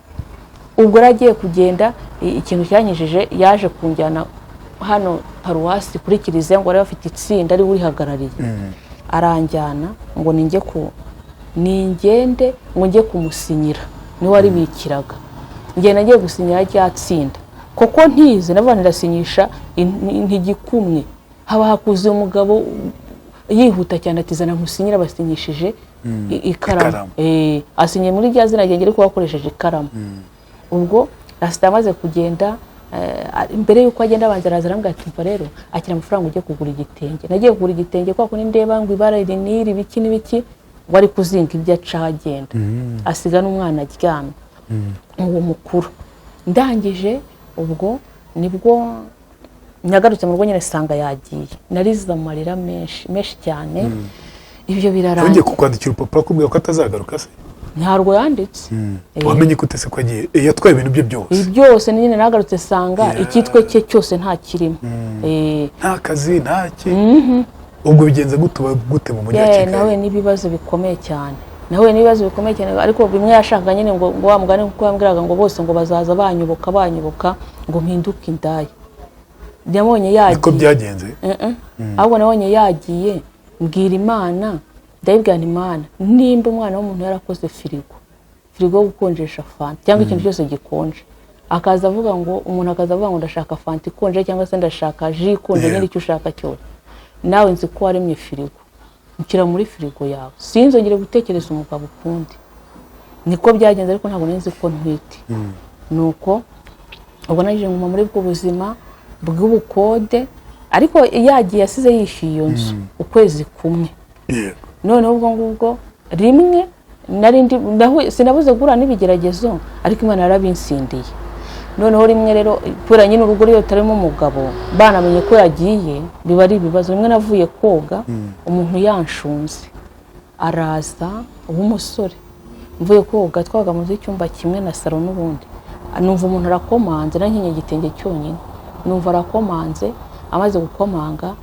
Ubwo rero agiye kugenda, ikintu cyanyijije, yaje kunjyana hano paruwasi kuri kiliziya, ngo bari bafite itsinda ari we urihagarariye. Aranjyana ngo ninjye ku ningende ngo njye kumusinyira, niwe waribikiraga. Ngenda ngiye gusinyira rya tsinda, kuko ntize. Navuga nti ndasinyisha ntigikumwe, haba hakuze umugabo yihuta cyane ati: "Zana nkusinyira." Basinyishije ikaramu. Ikaramu. Asinye muri rya zina ryanjye, ariko bakoresheje ikaramu. Ubwo rasita amaze kugenda, mbere y'uko agenda abanza araza arambwira ati: "Umva rero, akira amafaranga ujye kugura igitenge." Nagiye kugura igitenge kwa kundi ndeba ngo ibara iri n'iri, biki n'ibiki. Wari kuzinga ibyo aca agenda, asiga n'umwana aryamye, uwo mukuru. Ndangije ubwo nibwo nagarutse mu rugo nyine, sanga yagiye. Narize amarira menshi menshi cyane, ibyo Yongeye birarangiye. kukwandikira urupapuro akubwira ko atazagaruka se? Ntabwo yanditse. Wamenye ko utese ko agiye? Yatwaye ibintu bye byose? Ibi byose nyine, nagarutse sanga icyitwe cye cyose nta kirimo. Nta kazi, nta ki. Ubwo bigenze gute? Uba gute mu mujyi wa Yeah, Kigali? nawe n'ibibazo bikomeye cyane, nawe n'ibibazo bikomeye cyane. Ariko bimwe yashakaga nyine ngo wa mugani, kuko yambwiraga ngo bose ngo bazaza banyoboka banyoboka, ngo mpinduke indaya. Yabonye Niko yagiye. byagenze? Ahubwo nabonye yagiye, mbwira Imana, ndayibwira nti: "Imana, nimba umwana w'umuntu yarakoze firigo, firigo yo gukonjesha fanta cyangwa ikintu cyose gikonje, akaza avuga ngo, umuntu akaza avuga ngo ndashaka fanta ikonje cyangwa se ndashaka jus ikonje, nyine icyo ushaka cyose, nawe nzi ko waremye firigo, nshyira muri firigo yawe, sinzongere gutekereza umugabo ukundi." Niko byagenze, ariko ntabwo nari nzi ko ntwite. Nuko ubwo naje nguma muri ubwo buzima bw'ubukode, ariko yagiye asize yishyuye iyo nzu ukwezi kumwe. Noneho ubwo ngubwo rimwe nari ndi sinabuze guhura n'ibigeragezo, ariko Imana yarabinsindiye. Noneho rimwe rero, kubera nyine urugo iyo rutarimo umugabo, banamenye ko yagiye biba ari ibibazo. Rimwe navuye koga, umuntu yanshunze araza w'umusore. Mvuye koga, twabaga munsi y'icyumba kimwe na salo n'ubundi, numva umuntu arakomanze. Nari igitenge cyonyine, numva arakomanze. Amaze gukomanga,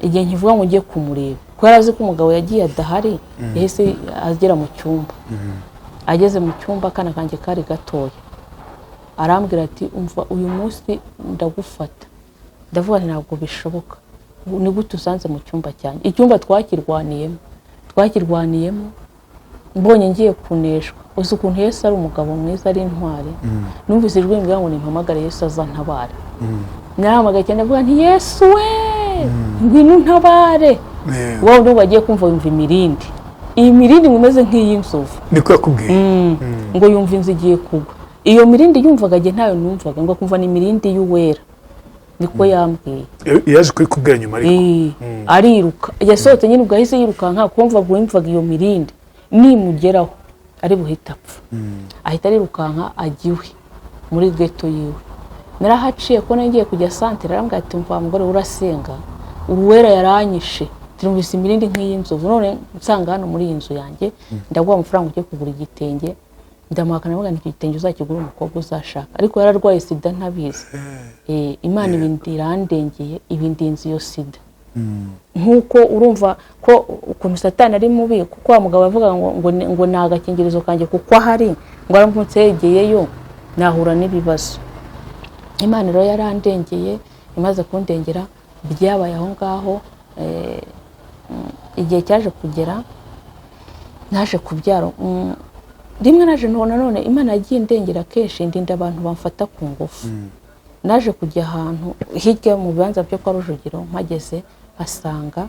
igihe nkivuga ngo ngiye kumureba, kuko yari azi ko umugabo yagiye adahari, yahise agera mu cyumba. Ageze mu cyumba, akana kanjye kari gatoya, arambwira ati: "Umva, uyu munsi ndagufata." Ndavuga nti: "Ntabwo bishoboka, ni gute usanze mu cyumba cyanjye?" Icyumba twakirwaniyemo, twakirwaniyemo. Mbonye ngiye kuneshwa, uzi ukuntu Yesu ari umugabo mwiza, ari intwari. Numvise ijwi rimbwira ngo nimpamagare Yesu azantabare. Narahamagaye cyane, ndavuga nti: "Yesu we, ngwino untabare." Wowe nubwo agiye kumva, yumva imirindi, iyi mirindi ngo imeze nk'iy'inzovu. Niko yakubwiye? Ngo yumva inzu igiye kugwa. Iyo mirindi yumvaga, njye ntayo numvaga, ngo akumva ni imirindi y'uwera, niko yambwiye. Yaje kubikubwira nyuma ariko? Ariruka, yasohotse nyine, ubwo ahise yirukanka, kumva ngo yumvaga iyo mirindi nimugeraho ari buhite apfa, ahita arirukanka ajya iwe muri geto yiwe. Narahaciye ko ngiye kujya santere, arambwira ati mva mugore urasenga, uruwera yaranyishe, turumvise imirindi nk'iy'inzovu, none nsanga hano muri iyi nzu yanjye, ndaguha amafaranga ujye kugura igitenge. Ndamuhakana ndavuga nti icyo gitenge uzakigura umukobwa uzashaka, ariko yararwaye sida ntabizi. Imana ibindi irandengeye, ibindinze iyo sida. Nkuko urumva ko ukuntu Satani ari mubi, kuko wa mugabo avuga ngo ni agakingirizo kanjye kuko ahari, ngo aramutse yegeyeyo nahura n'ibibazo. Imana rero yarandengeye, imaze kundengera byabaye aho ngaho. Igihe cyaje kugera naje kubyara rimwe, naje nanone Imana yagiye indengera kenshi, ndinda abantu bamfata ku ngufu. Naje kujya ahantu hirya mu bibanza byo kwa Rujugiro, mpageze mpasanga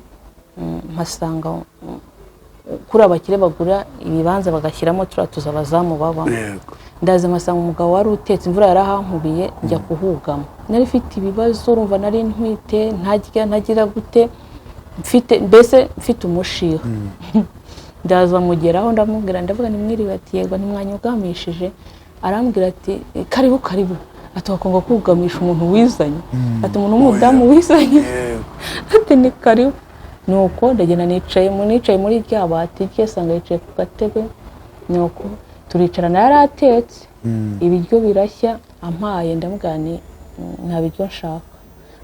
kuri abakire bagura ibibanza bagashyiramo turiya tuzu abazamu babamo. Ndaza mpasanga umugabo wari utetse, imvura yarahankubiye njya kuhugama. Nari mfite ibibazo, urumva nari ntwite, ntarya, ntagira gute, mfite mbese mfite umushiha. Ndaza mugeraho ndamubwira, ndavuga nimwiriwe, ati yego, ntimwanyugamishije. Arambwira ati karibu karibu, ati wakanga kugamisha umuntu wizanye, ati umuntu w'umudamu wizanye, ati ni karibu. Nuko ndagenda nicaye muri rya bati rye, sanga yicaye ku gatebe. Nuko turicarana, yari atetse ibiryo birashya, ampaye ndamubwira nti nta biryo nshaka.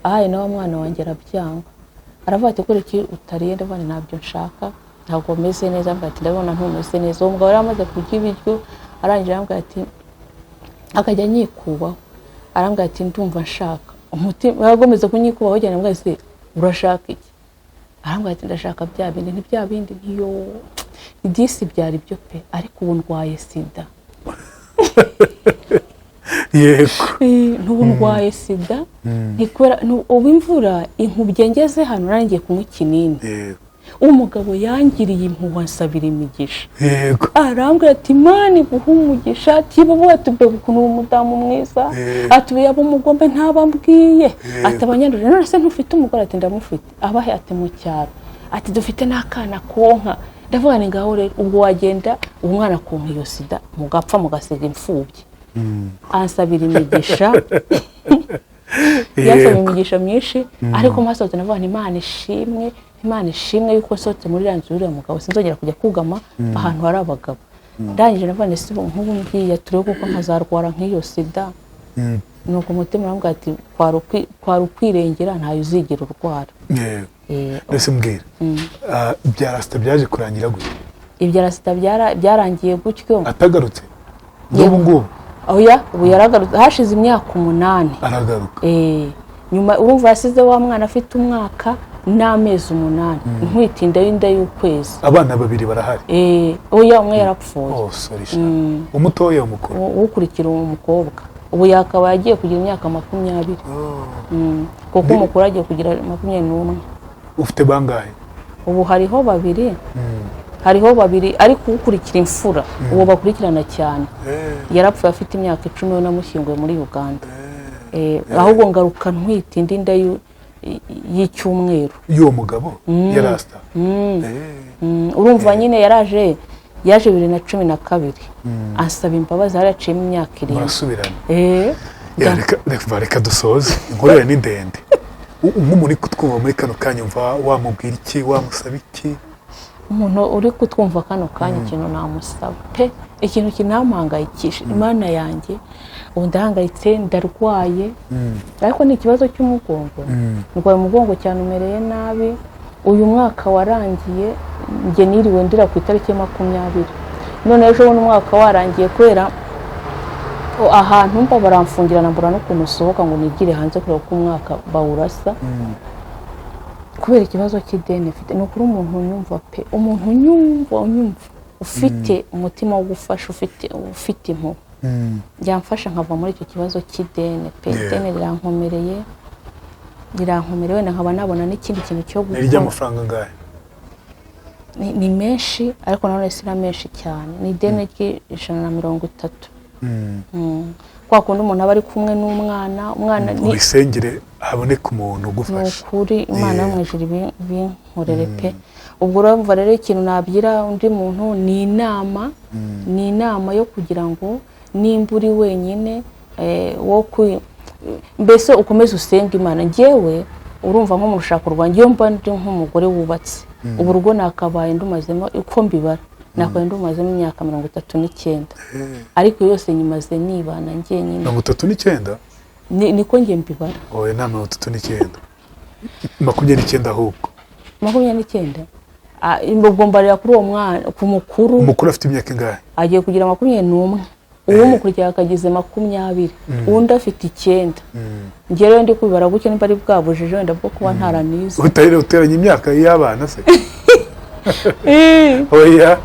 Ahaye nawe mwana wanjye arabyanga, aravuga ati kuri iki utariye? Ndavuga nti ntabyo nshaka, ntabwo meze neza. Arambwira ati ndabona ntumeze neza. Uwo mugabo yari amaze kurya ibiryo arangije arambwira ati, akajya anyikubaho, arambwira ati ndumva nshaka umutima, yagomeze kunyikubaho cyane. Ndamubwira ati urashaka iki? Arambwira ati ndashaka bya bindi. Ni bya bindi ntiyo disi byari byo pe, ariko ubu ndwaye sida. Yego. N'ubu ndwaye sida, ubu imvura inkubye ngeze hano narangiye kunywa ikinini. Umugabo yangiriye impuhwe ansabira imigisha. Yego. Arambwira ati Imana iguhe umugisha, ati bavuga ati mbega ukuntu uri umudamu mwiza, ati ubu yaba umugombe ntabambwiye, ati abanyanduje none se ntufite umugore? Ati ndamufite. Abahe? Ati mu cyaro. Ati dufite n'akana konka. Ndavuga ni ngaho rero ubwo wagenda uwo mwana konka iyo sida mugapfa mugasiga imfubyi. Ansabira imigisha, yansabira imigisha myinshi, ariko masohotse ndavuga nti Imana ishimwe, Imana ishimwe yuko nsohotse muri iriya nzu y'uriya mugabo, sinzongera kujya kugama ahantu hari abagabo. Ndangije ndavuga nti si nk'ubu ngiye turebe kuko nkazarwara nk'iyo sida. Nuko umutima urambwira ati kwari ukwirengera, ntayo uzigera urwara. Mbese mbwira, ibya rasita byaje kurangira gutyo? Ibya rasita byarangiye gutyo. Atagarutse n'ubu ngubu? Oya, ubu yaragarutse, hashize imyaka 8. Aragaruka. Nyuma urumva yasize wa mwana afite umwaka n'amezi 8, ntwite inda y'inda y'ukwezi. Abana babiri barahari? Oya, umwe yarapfuye. Oh sorry, umutoya umukuru? Ukurikira uwo mukobwa ubu yakaba yagiye kugira imyaka 20. Kuko umukuru agiye kugira 21. Ufite bangahe? Ubu hariho babiri. Hariho babiri, ariko ukurikira imfura uwo bakurikirana cyane yarapfuye afite imyaka 10, we namushyinguye muri Uganda. Ahubwo ngaruka ntwite indi nda y'icyumweru y'uwo mugabo ya rasita. Urumva nyine yaraje, yaje 2012 ansaba imbabazi, haraciyemo imyaka 7. Murasubirana. Reka dusoze inkuru ni ndende. Nk'umuntu uri kutwumva muri kano kanya, umva wamubwira iki, wamusaba iki? Umuntu uri kutwumva kano kanya, ikintu namusaba pe, ikintu kinampangayikisha Imana yanjye, ubu ndahangayitse, ndarwaye, ariko ni ikibazo cy'umugongo. Ndwaye umugongo cyane, umereye nabi. Uyu mwaka warangiye njye niriwe ndira ku itariki 20, none ejo bundi umwaka warangiye, kubera ahantu mba baramfungirana, mbura n'ukuntu usohoka ngo nigire hanze kureba ko umwaka bawurasa, kubera ikibazo cy'ideni mfite. Ni ukuri umuntu unyumva pe, umuntu unyumva ufite umutima wo gufasha, ufite impuhwe, yamfasha nkava muri icyo kibazo cy'ideni pe. Ideni rirankomereye, wenda nkaba nabona n'ikindi kintu cyo gukora. Ni iry'amafaranga angahe? Ni menshi, ariko nanone si na menshi cyane. Ni ideni ry'130. Kwa kundi umuntu aba ari kumwe n'umwana, umwana ni ubisengere haboneka umuntu ugufasha. Nukuri Imana yo mu ijuru ibinkorere pe. Ubwo urumva rero ikintu nabwira undi muntu ni inama, ni inama yo kugira ngo nimba uri wenyine, Mbese ukomeze usenge Imana. Njyewe urumva nko mu rushako rwanjye, iyo mba ndi nk'umugore wubatse ubu, urugo nakabaye ndumazemo, uko mbibara, nakabaye ndumazemo imyaka 39, ariko yose nyimaze nibana njyenyine. 39? Niko njye mbibara. Oya, nta 39, 29 ahubwo. 29. Ubwo mbarira kuri uwo mwana, ku mukuru. Umukuru afite imyaka ingahe? Agiye kugira 21, uwumukurikiye akagize 20, undi afite 9. Njye rero ndi kubibara gutyo, nimba ari bwa bujiji wenda bwo kuba ntaranize. Uteranya imyaka y'abana se? Oya.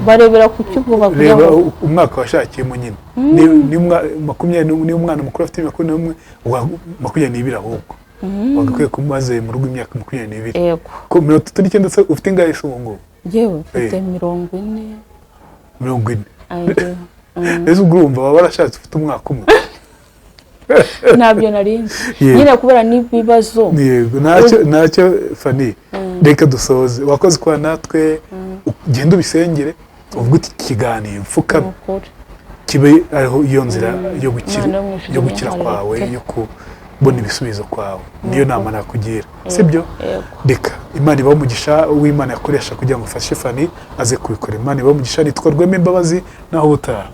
Barebera ku cy'ubwo bakugira Reba ngo umwaka washakiyemo nyine. Ni umwana mukuru afite 21, 22 ahubwo. Wagakwiye kuba umaze mu rugo imyaka 22. Yego. Ko 39 se, ufite ingahe se ubu ngubu? Njyewe mfite 40. 40? Ayo. Ese ubwo urumva waba warashatse ufite umwaka umwe? Ntabyo nari nzi. Yego. Nyine kubera n'ibibazo. Yego, ntacyo, ntacyo. Fani, reka dusoze. Wakoze kwa natwe. Ugende ubisengere, uvuge uti: "Ikiganiro mfukame." Ni ukuri. Kibe ariho iyo nzira yo gukira, Imana yo mu ijuru yo gukira imuharire kwawe, pe. yo kubona ibisubizo kwawe. Niyo nama nakugira, sibyo? Yego. Reka Imana ibahe umugisha, uw'Imana yakoresha kugira ngo ufashe Fani aze kubikora. Imana ibahe umugisha. Nitwa Rwema Imbabazi, naho ubutaha.